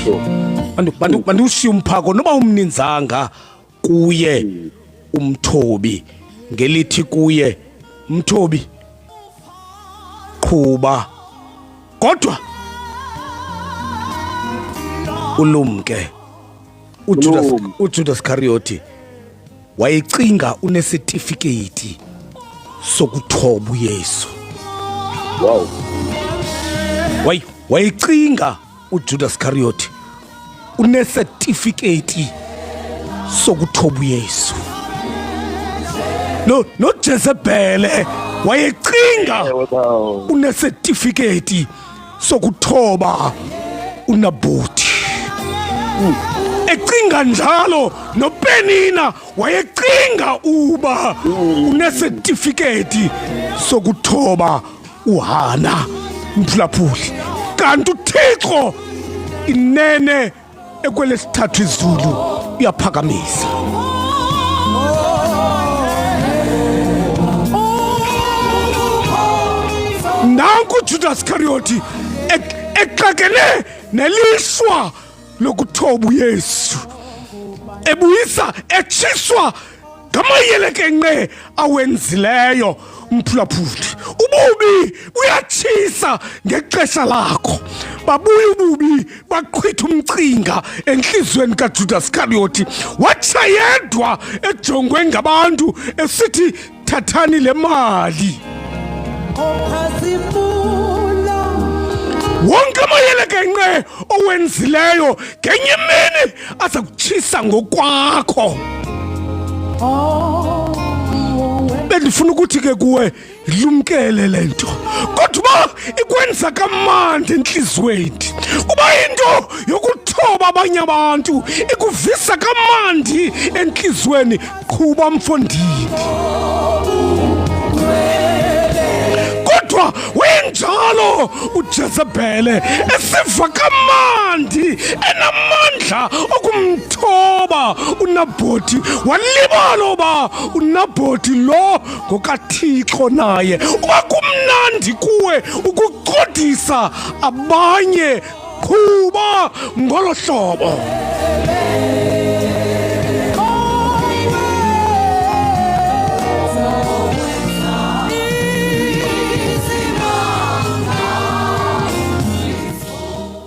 Mandi mandi mandiwushiye umphako noba awumninzanga kuye umthobi, ngelithi kuye mthobi qhuba kodwa ulumke. uJudas uJudas Iscariot wayecinga unesetifiketi sokuthoba uYesu. Wow. Way wayecinga uJudas Iscariot unesetifiketi sokuthoba uYesu. No noJezebhele wayecinga unesetifiketi sokuthoba uNabhoti. Ecinga njalo noPenina wayecinga uba unesetifiketi sokuthoba uHana mphulaphuli, kanti uThixo inene ekwelesithathu izulu uyaphakamisa. Nanku uJudas Iscariot exakene nelishwa lokuthoba uYesu, ebuyisa etshiswa ngamayelekenqe awenzileyo. Mphulaphuli, ububi buyatshisa ngexesha lakho. Babuya ububi baqhwitha umcinga entliziyweni kaJudas Iscariot, watsha yedwa ejongwe ngabantu esithi thathani le mali. Wonke amayelekenqe owenzileyo ngenye imini aza kutshisa ngokwakho. Bendifuna ukuthi ke kuwe lumkele le nto, kodwa uba ikwenza kamandi entliziyweni, uba into yokuthoba abanye abantu ikuvisa kamandi entliziyweni, qhuba mfondini. Kodwa wenjalo uJezebhele esiva kamandi enamandla okumthoba uNabhoti, walibala uba uNabhoti lo ngokaThixo naye. Uba kumnandi kuwe ukucodisa abanye, qhuba ngolo hlobo.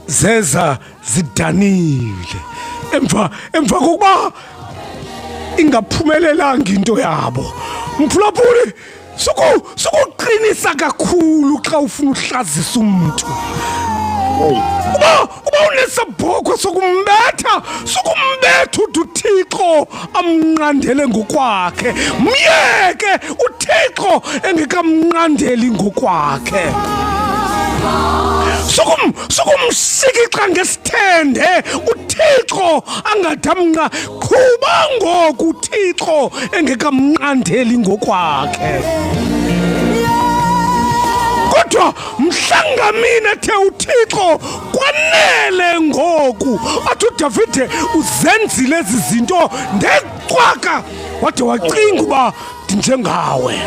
Zeza zidanile emva kokuba ingaphumelelanga into yabo. Mphulaphuli, sukuqinisa kakhulu xa ufuna uhlazisa umntu. Uba unesabhokhwe sokumbetha, sokumbetha ude uThixo amnqandele ngokwakhe. Myeke uThixo engekamnqandeli ngokwakhe. Sukumsikixa ngesithende uThixo angadamnqa. Qhuba ngoku uThixo engekamnqandeli ngokwakhe. Kodwa mhlangamini ethe uThixo kwanele ngoku, athi uDavide uzenzile ezi zinto ndecwaka, wade wacinga uba ndinjengawe.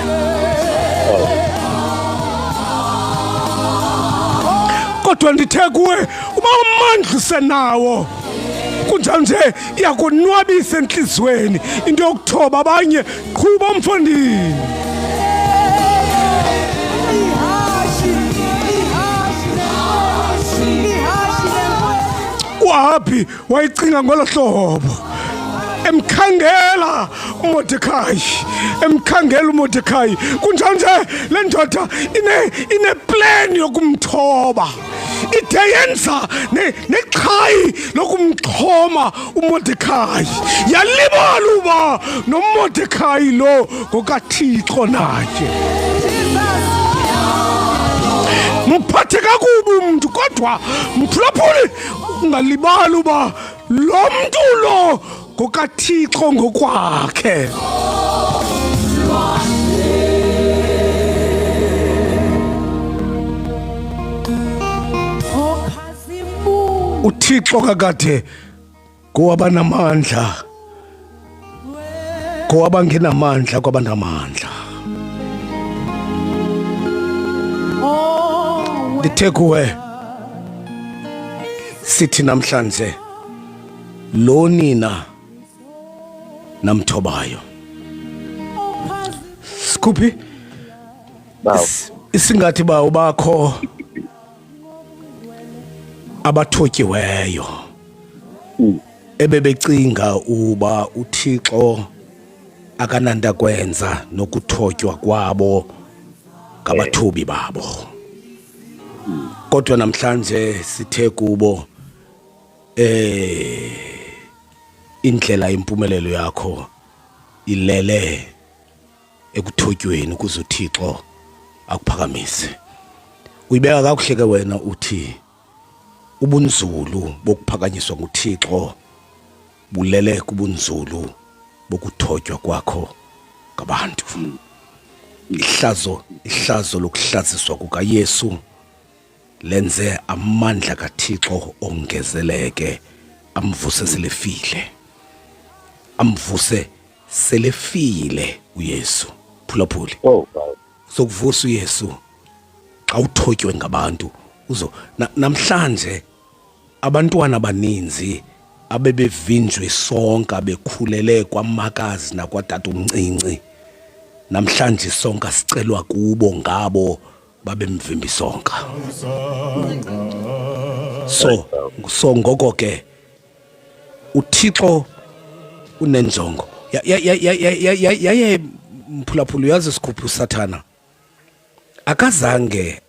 Kodwa ndithe kuwe uba umandla usenawo, kunjalo nje iyakonwabisa entliziyweni into yokuthoba abanye. Qhuba mfondini. Uahabhi wayicinga ngolo hlobo, emkhangela uMordekayi, emkhangela uMordekayi. Kunjalo nje le ndoda ine plan yokumthoba. Yade yenza nexhayi lokumxhoma uMordecai. Yalibala uba noMordecai lo ngokaThixo naye. Mphathe kakubi umntu kodwa mphulaphuli ungalibali uba lo mntu lo ngokaThixo ngokwakhe. uThixo kakade ngowabanamandla ngowabangenamandla kwabanamandla. Ndithe kuwe sithi namhlanje lo nina namthobayo. Sikhuphi isingathi bawo bakho abathotyiweyo ebebecinga uba uThixo akananta kwenza nokuthotywa kwabo ngabathubi babo. Kodwa namhlanje sithe kubo indlela impumelelo yakho ilele ekuthotyweni ukuze uThixo akuphakamise. Uyibeka kakuhle ke wena uthi ubunzulu bokuphakanyiswa nguThixo bulele kubunzulu bokuthotywa kwakho ngabantu. Ihlazo lokuhlaziswa kukaYesu lenze amandla kaThixo ongezeleke, amvuse selefile. Amvuse selefile uYesu. Phulaphuli. Oh, wow. Sokuvusa uYesu xa uthotywe ngabantu. Uzo namhlanje abantwana abaninzi abebevinjwe sonka bekhulele kwamakazi nakwatatomncinci, namhlanje sonka sicelwa kubo ngabo babemvimbi sonka. So ngoko ke uThixo unenjongo. Yaye mphulaphula, uyazi sikhupha uSathana akazange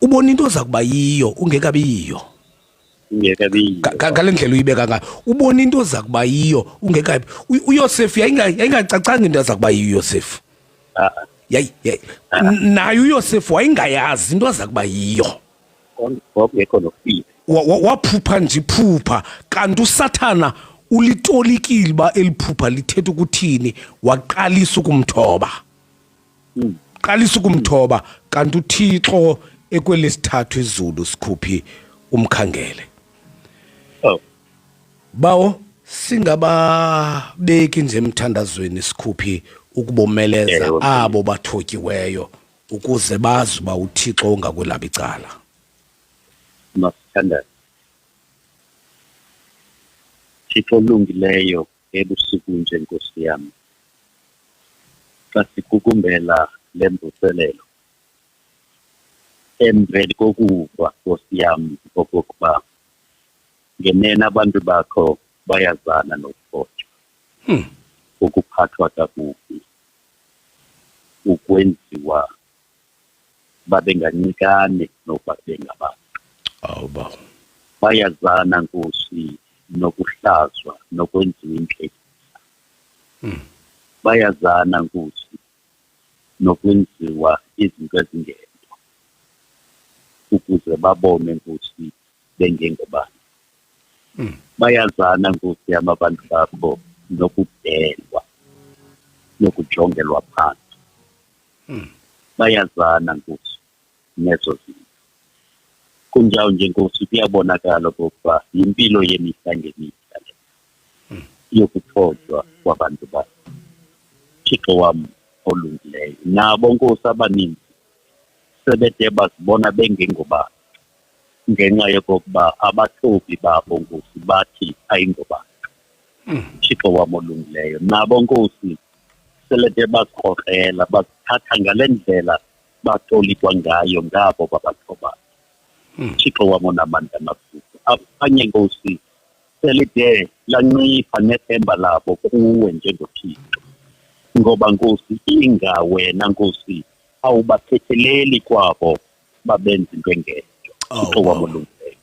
ubona into oza kuba yiyo ungekabi yiyo. Ngale ndlela uyibeka ngayo, ubona into oza kuba yiyo ungekabi. uYosefu yayingacacanga into aza kuba yiyo uYosefu. Naye uYosefu wayengayazi into aza kuba yiyo. Waphupha nje iphupha, kanti uSathana ulitolikile uba eliphupha lithetha ukuthini, waqalisa ukumthoba. Qalisa ukumthoba, kanti uThixo ekwelesithathu izulu sikhuphi umkhangele. Bawo, singababeki nje emthandazweni sikhuphi ukubomeleza abo bathotyiweyo ukuze bazi uba uThixo ungakwelabo icala. Masithandaze. Thixo olungileyo, ebusuku nje Nkosi yam, xa sigugumbela le mvuselelo emveni kokuva Nkosi yam okokuba ngenene abantu bakho bayazana nokuthotywa, ukuphathwa kakubi, ukwenziwa babengancikane nokuba bengabantu. Awu bawo. Bayazana Nkosi nokuhlazwa nokwenziwa intlekisa. Bayazana Nkosi nokwenziwa izinto ezingento ukuze babone Nkosi bengengobantu. Bayazana Nkosi yam abantu bakho nokudelwa nokujongelwa phantsi. Bayazana Nkosi nezo zinto. Kunjalo nje Nkosi kuyabonakala okokuba yimpilo yemihla ngemihla le yokuthotywa kwabantu bakho. Thixo wam olungileyo, nabo Nkosi abaninzi sebede bazibona bengengobantu ngenxa yokokuba abathobi babo Nkosi bathi ayingobantu. Thixo wam olungileyo, nabo Nkosi selede bazikrokrela, bazithatha ngale ndlela batolikwa ngayo ngabo babathobayo. Thixo wam onamandla amakhulu, abanye Nkosi selide lancipha nethemba labo kuwe njengoThixo, ngoba Nkosi inga wena Nkosi Awubathetheleli kwabo babenza into engeyo, Thixo wam olungileyo.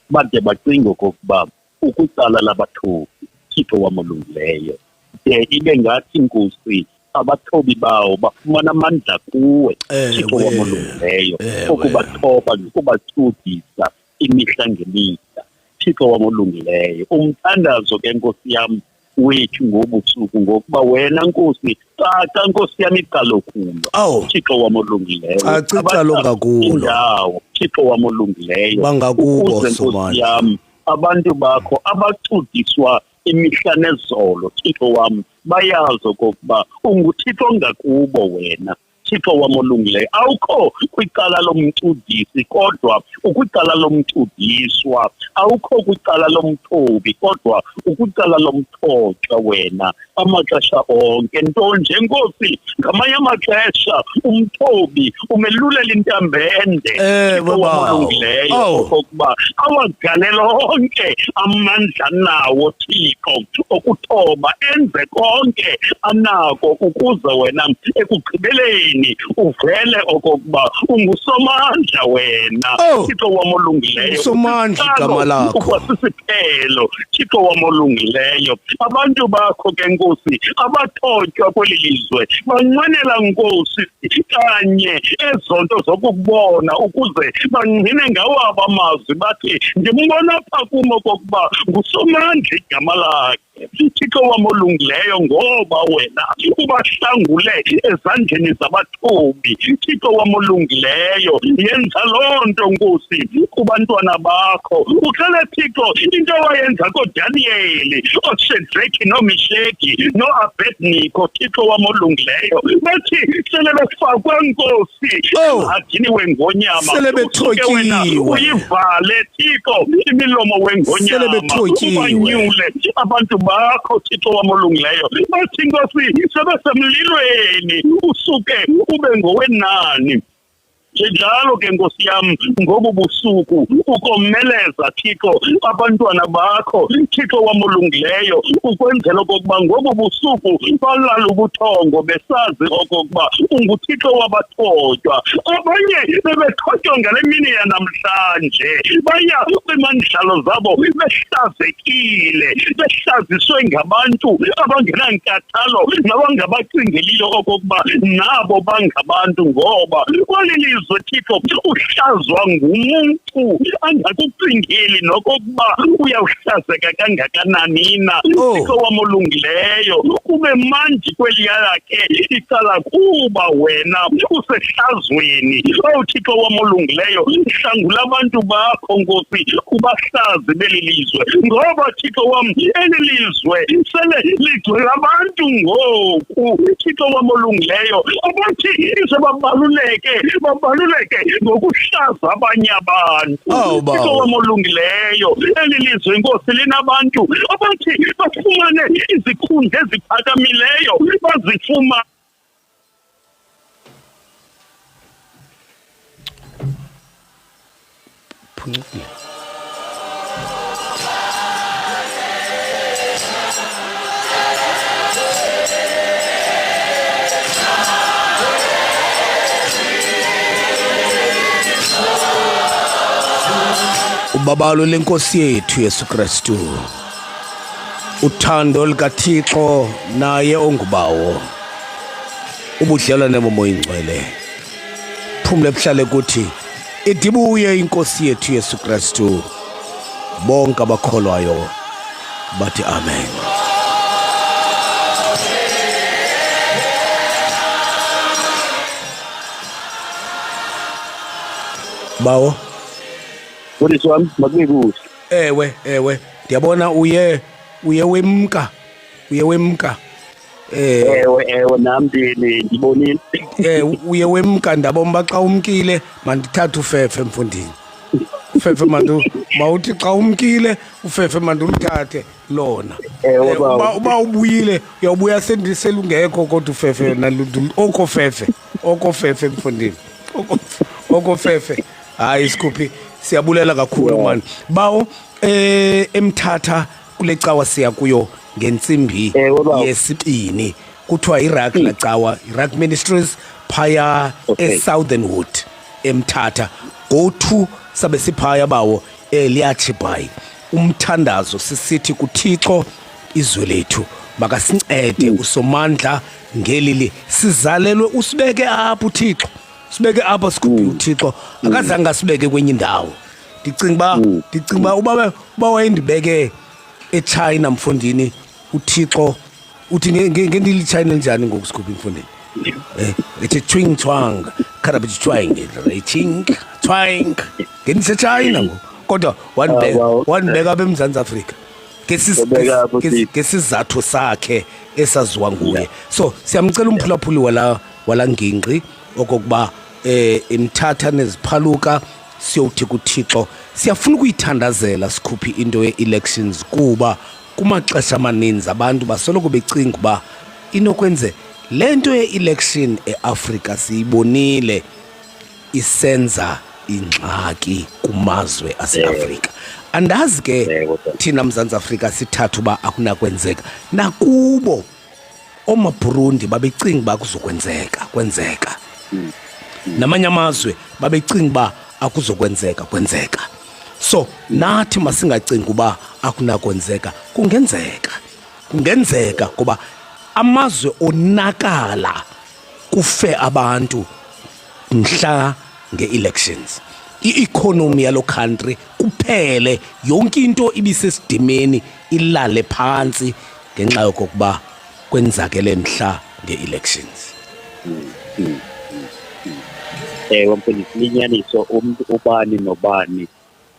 Bade bacinge okokuba ukwicala labathobi, Thixo wam olungileyo. De ibe ngathi, Nkosi, abathobi bawo bafumana amandla kuwe, Thixo wam olungileyo, okubathoba nokubacudisa imihla ngemihla, Thixo wam olungileyo. Umthandazo ke, Nkosi yam, wethu ngobusuku ngokuba wena Nkosi caca Nkosi yam icalo kulo. Thixo wam olungileyo. Caca icalo ngakulo. Indawo Thixo wam olungileyo. Bangakubo Ukuze, Nkosi Somandla. yam abantu bakho abacudiswa imihla nezolo Thixo wam bayazi okokuba unguThixo ongakubo wena. Thixo wam olungileyo, awukho kwicala lomcudisi kodwa ukwicala lomcudiswa, awukho kwicala lomthobi kodwa ukwicala lomthotywa wena amaxesha onke. Nto nje Nkosi, ngamanye amaxesha umthobi umelulela intambende, Thixo wam olungileyo, okokuba awagalele onke amandla nawo Thixo okuthoba enze konke anako ukuze wena ekugqibeleni uvele okokuba ungusomandla wena. Oh. Thixo wam olungileyo, Usomandla igama lakho. Ukwasisiphelo, Thixo wam olungileyo. Abantu bakho ke Nkosi abathotywa kweli lizwe banqwenela Nkosi kanye ezo nto zokukubona ukuze bangqine ngawabo amazwi bathi ndimbona apha kum okokuba ngusomandla igama lakhe. Thixo wam olungileyo, ngoba wena ubahlangule ezandleni zabathobi. Thixo wam olungileyo, yenza loo nto Nkosi kubantwana bakho. Uxele Thixo into owayenza koDaniyeli, ooShedraki nooMisheki noAbednego. Thixo wam olungileyo, bathi sele befakwe Nkosi emhadini wengonyama, Sele usuke wena bethotyiwe. uyivale Thixo imilomo wengonyama, Sele bethotyiwe. ubanyule abantu bakho Thixo wam olungileyo. Bathi Nkosi sebesemlilweni, usuke ube ngowenani. Njalo ke Nkosi yam ngobu busuku ukomeleza Thixo abantwana bakho Thixo wam olungileyo, ukwenzela okokuba ngobu busuku balale ubuthongo besazi okokuba unguThixo wabathotywa. Abanye bebethotywa ngale mini yanamhlanje, baya kwiimandlalo zabo behlazekile, behlaziswe ngabantu abangenankathalo nabangabacingeliyo okokuba nabo bangabantu, ngoba kweli lizwe Thixo uhlazwa ngumntu angakucingeli nokokuba uyawuhlazeka kangakanani na. Thixo wam olungileyo, kube mandi kweliya lakhe icala kuba wena usehlazweni. Owu Thixo wam olungileyo, hlangula abantu bakho Nkosi kubahlazi beli lizwe, ngoba Thixo wam eli lizwe sele ligcwele abantu ngoku. Thixo wam olungileyo, abathi ize babaluleke, babaluleke ngokuhlaza abanye abantu. Awu, bawo. Thixo wam olungileyo, eli lizwe Nkosi linabantu abathi bafumane izikhundla eziphakamileyo, bazifumane. Phuncukile. Ubabalo lenkosi yethu Yesu Kristu, uthando likaThixo naye ongubawo, ubudlelwane bomoya ingcwele phumle buhlale kuthi idibuye inkosi yethu Yesu Kristu. Bonke abakholwayo bathi amen. Bawo Mfundisi wam, makube kuhle. Ewe, ewe, ndiyabona uye wemka, uye wemka. Ewe, ewe, nam ndibonile. Uye wemka, ndabona uba xa umkile mandithathe ufefe mfundini. Ufefe mandu, mawuthi xa umkile ufefe manduluthathe lona. Ewe, bawo. Uba ubuyile uyawubuya selungekho kodwa ufefe oko fefe, oko fefe mfundini. Oko fefe. Hayi Sikhuphi, siyabulela kakhulu man. Bawo, eMthatha kule cawa siya kuyo ngentsimbi Ewe, bawo. yesibini. Kuthiwa iRak la cawa, iRak Ministries phaya Okay. eSouthernwood eMthatha go-2 sabe siphaya bawo eliyachibhayi umthandazo sisithi kuThixo izwe lethu makasincede usomandla ngelili sizalelwe usibeke apha uThixo sibeke apha sikhuphe uThixo akazange asibeke kwenye indawo ndicinga uba ndicinga uba uba uba wayendibeke eChina mfondini uThixo uthi ngendilichina njani ngoku sikhuphe mfondini eh ethi chwing chwang kharabe chwang ching chwang ngendisechina ngoku kodwa wandibeka wandibeka apha eMzantsi Afrika ngesizathu sakhe esaziwa nguye so siyamcela umphulaphuli wala wala ngingqi okokuba eh imthatha neziphaluka siyowuthi kuThixo siyafuna ukuyithandazela sikhuphe into ye-elections kuba kumaxesha amaninzi abantu basoloko becinga uba inokwenze le nto ye-election eAfrika siyibonile isenza ingxaki kumazwe aseAfrika andazi ke thina Mzantsi Afrika sithatha uba akunakwenzeka nakubo oomaBurundi babecinga uba kuzokwenzeka kwenzeka namanye amazwe babecinga uba akuzokwenzeka kwenzeka so nathi masingacingi uba akunakwenzeka kungenzeka kungenzeka kuba amazwe onakala kufe abantu mhla nge-elections i-economy yalo country kuphele yonke into ibisesidimeni ilale phantsi ngenxa yokokuba kwenzakele mhla nge-elections Ewe mfundisi, linyaniso umntu ubani nobani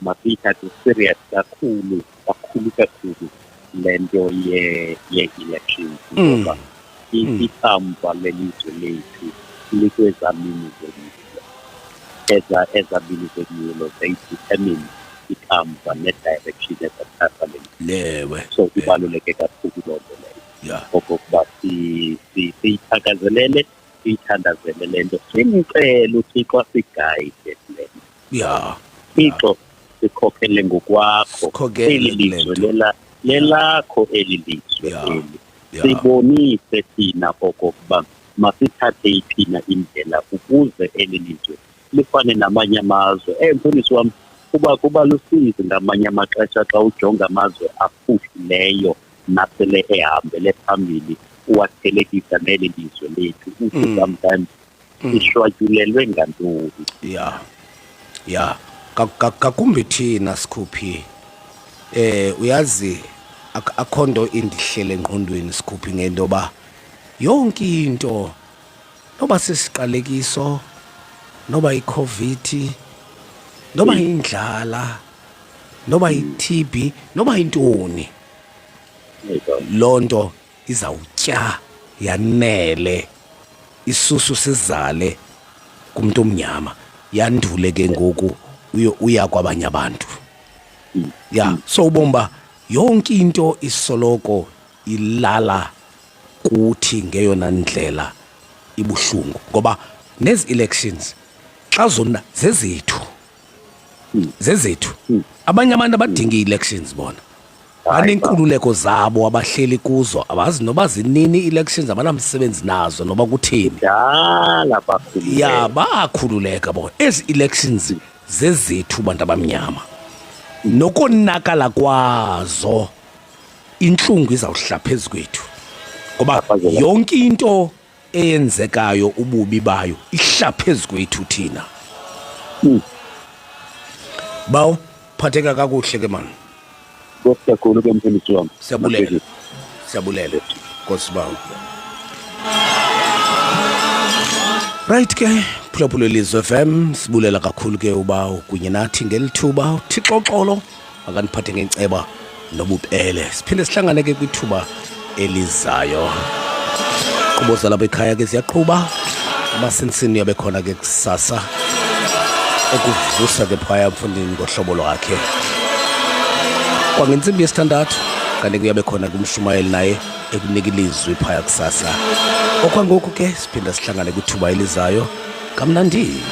masiyithathe serious kakhulu kakhulu kakhulu le nto ye-elections ngoba ikamva lelizwe lethu likwezaa mini zonyulo. Eza ezaa mini zonyulo they determine ikamva ne-direction ezathathwa lelizwe. Lewe. So ibaluleke kakhulu loo nto leyo. Okokuba siyithakazelele siyithandazele le nto simcele uThixo asigayide kule nto. Thixo sikhokhele ngokwakho Sikhokele eli kule lizwe nto. lelakho eli lizwe eli sibonise thina okokuba masithathe iphina indlela ukuze eli lizwe lifane namanye amazwe. Mfundisi wam, kuba lusizi ngamanye amaxesha xa ujonga amazwe aphuhlileyo nasele ehambele phambili uwathelekisa neli lizwe lethu uthi sometimes sishwatyulelwe ngantoni. Ya ya kakumbi thina sikhuphi uyazi akho nto indihlele engqondweni sikhuphi ngento yoba yonke into noba sisiqalekiso noba iCovid noba indlala noba iTB noba intoni loo nto izawutya yanele isusu sizale kumuntu omnyama yandule ke ngoku uya kwabanye abantu. Ya so ubomba yonke into isoloko ilala kuthi ngeyona ndlela ibuhlungu ngoba nezi elections xa zona zezethu zezethu abanye abantu abadinga ii-elections bona banenkululeko zabo abahleli kuzo abazi noba zinini ii-elections abanamsebenzi nazo noba kutheni kudala bakhululeka. Ya bakhululeka bona ezi elections zezethu bantu abamnyama nokonakala kwazo intlungu izawuhla phezu kwethu ngoba yonke into eyenzekayo ububi bayo ihla phezu kwethu thina. Bawo phatheka kakuhle ke mani. Nkosi kakhulu ke mfundisi wam. Siyabulela. Siyabulela. Nkosi bawo. Right ke phulaphula Ilizwe FM sibulela kakhulu ke uba kunye nathi ngelithuba uThixo uxolo akaniphathe ngenceba nobubele siphinde sihlangane ke kwithuba elizayo nkqubo zalapha ekhaya ke ziyaqhuba amasinsini yabe khona ke kusasa ekuvusa ke phaya mfundini ngohlobo lwakhe kwangentsimbi yesithandathu kanti kuyabe khona kumshumayeli naye ekunika ilizwi phaya kusasa okwangoku ke siphinda sihlangane kwithuba elizayo kamnandi.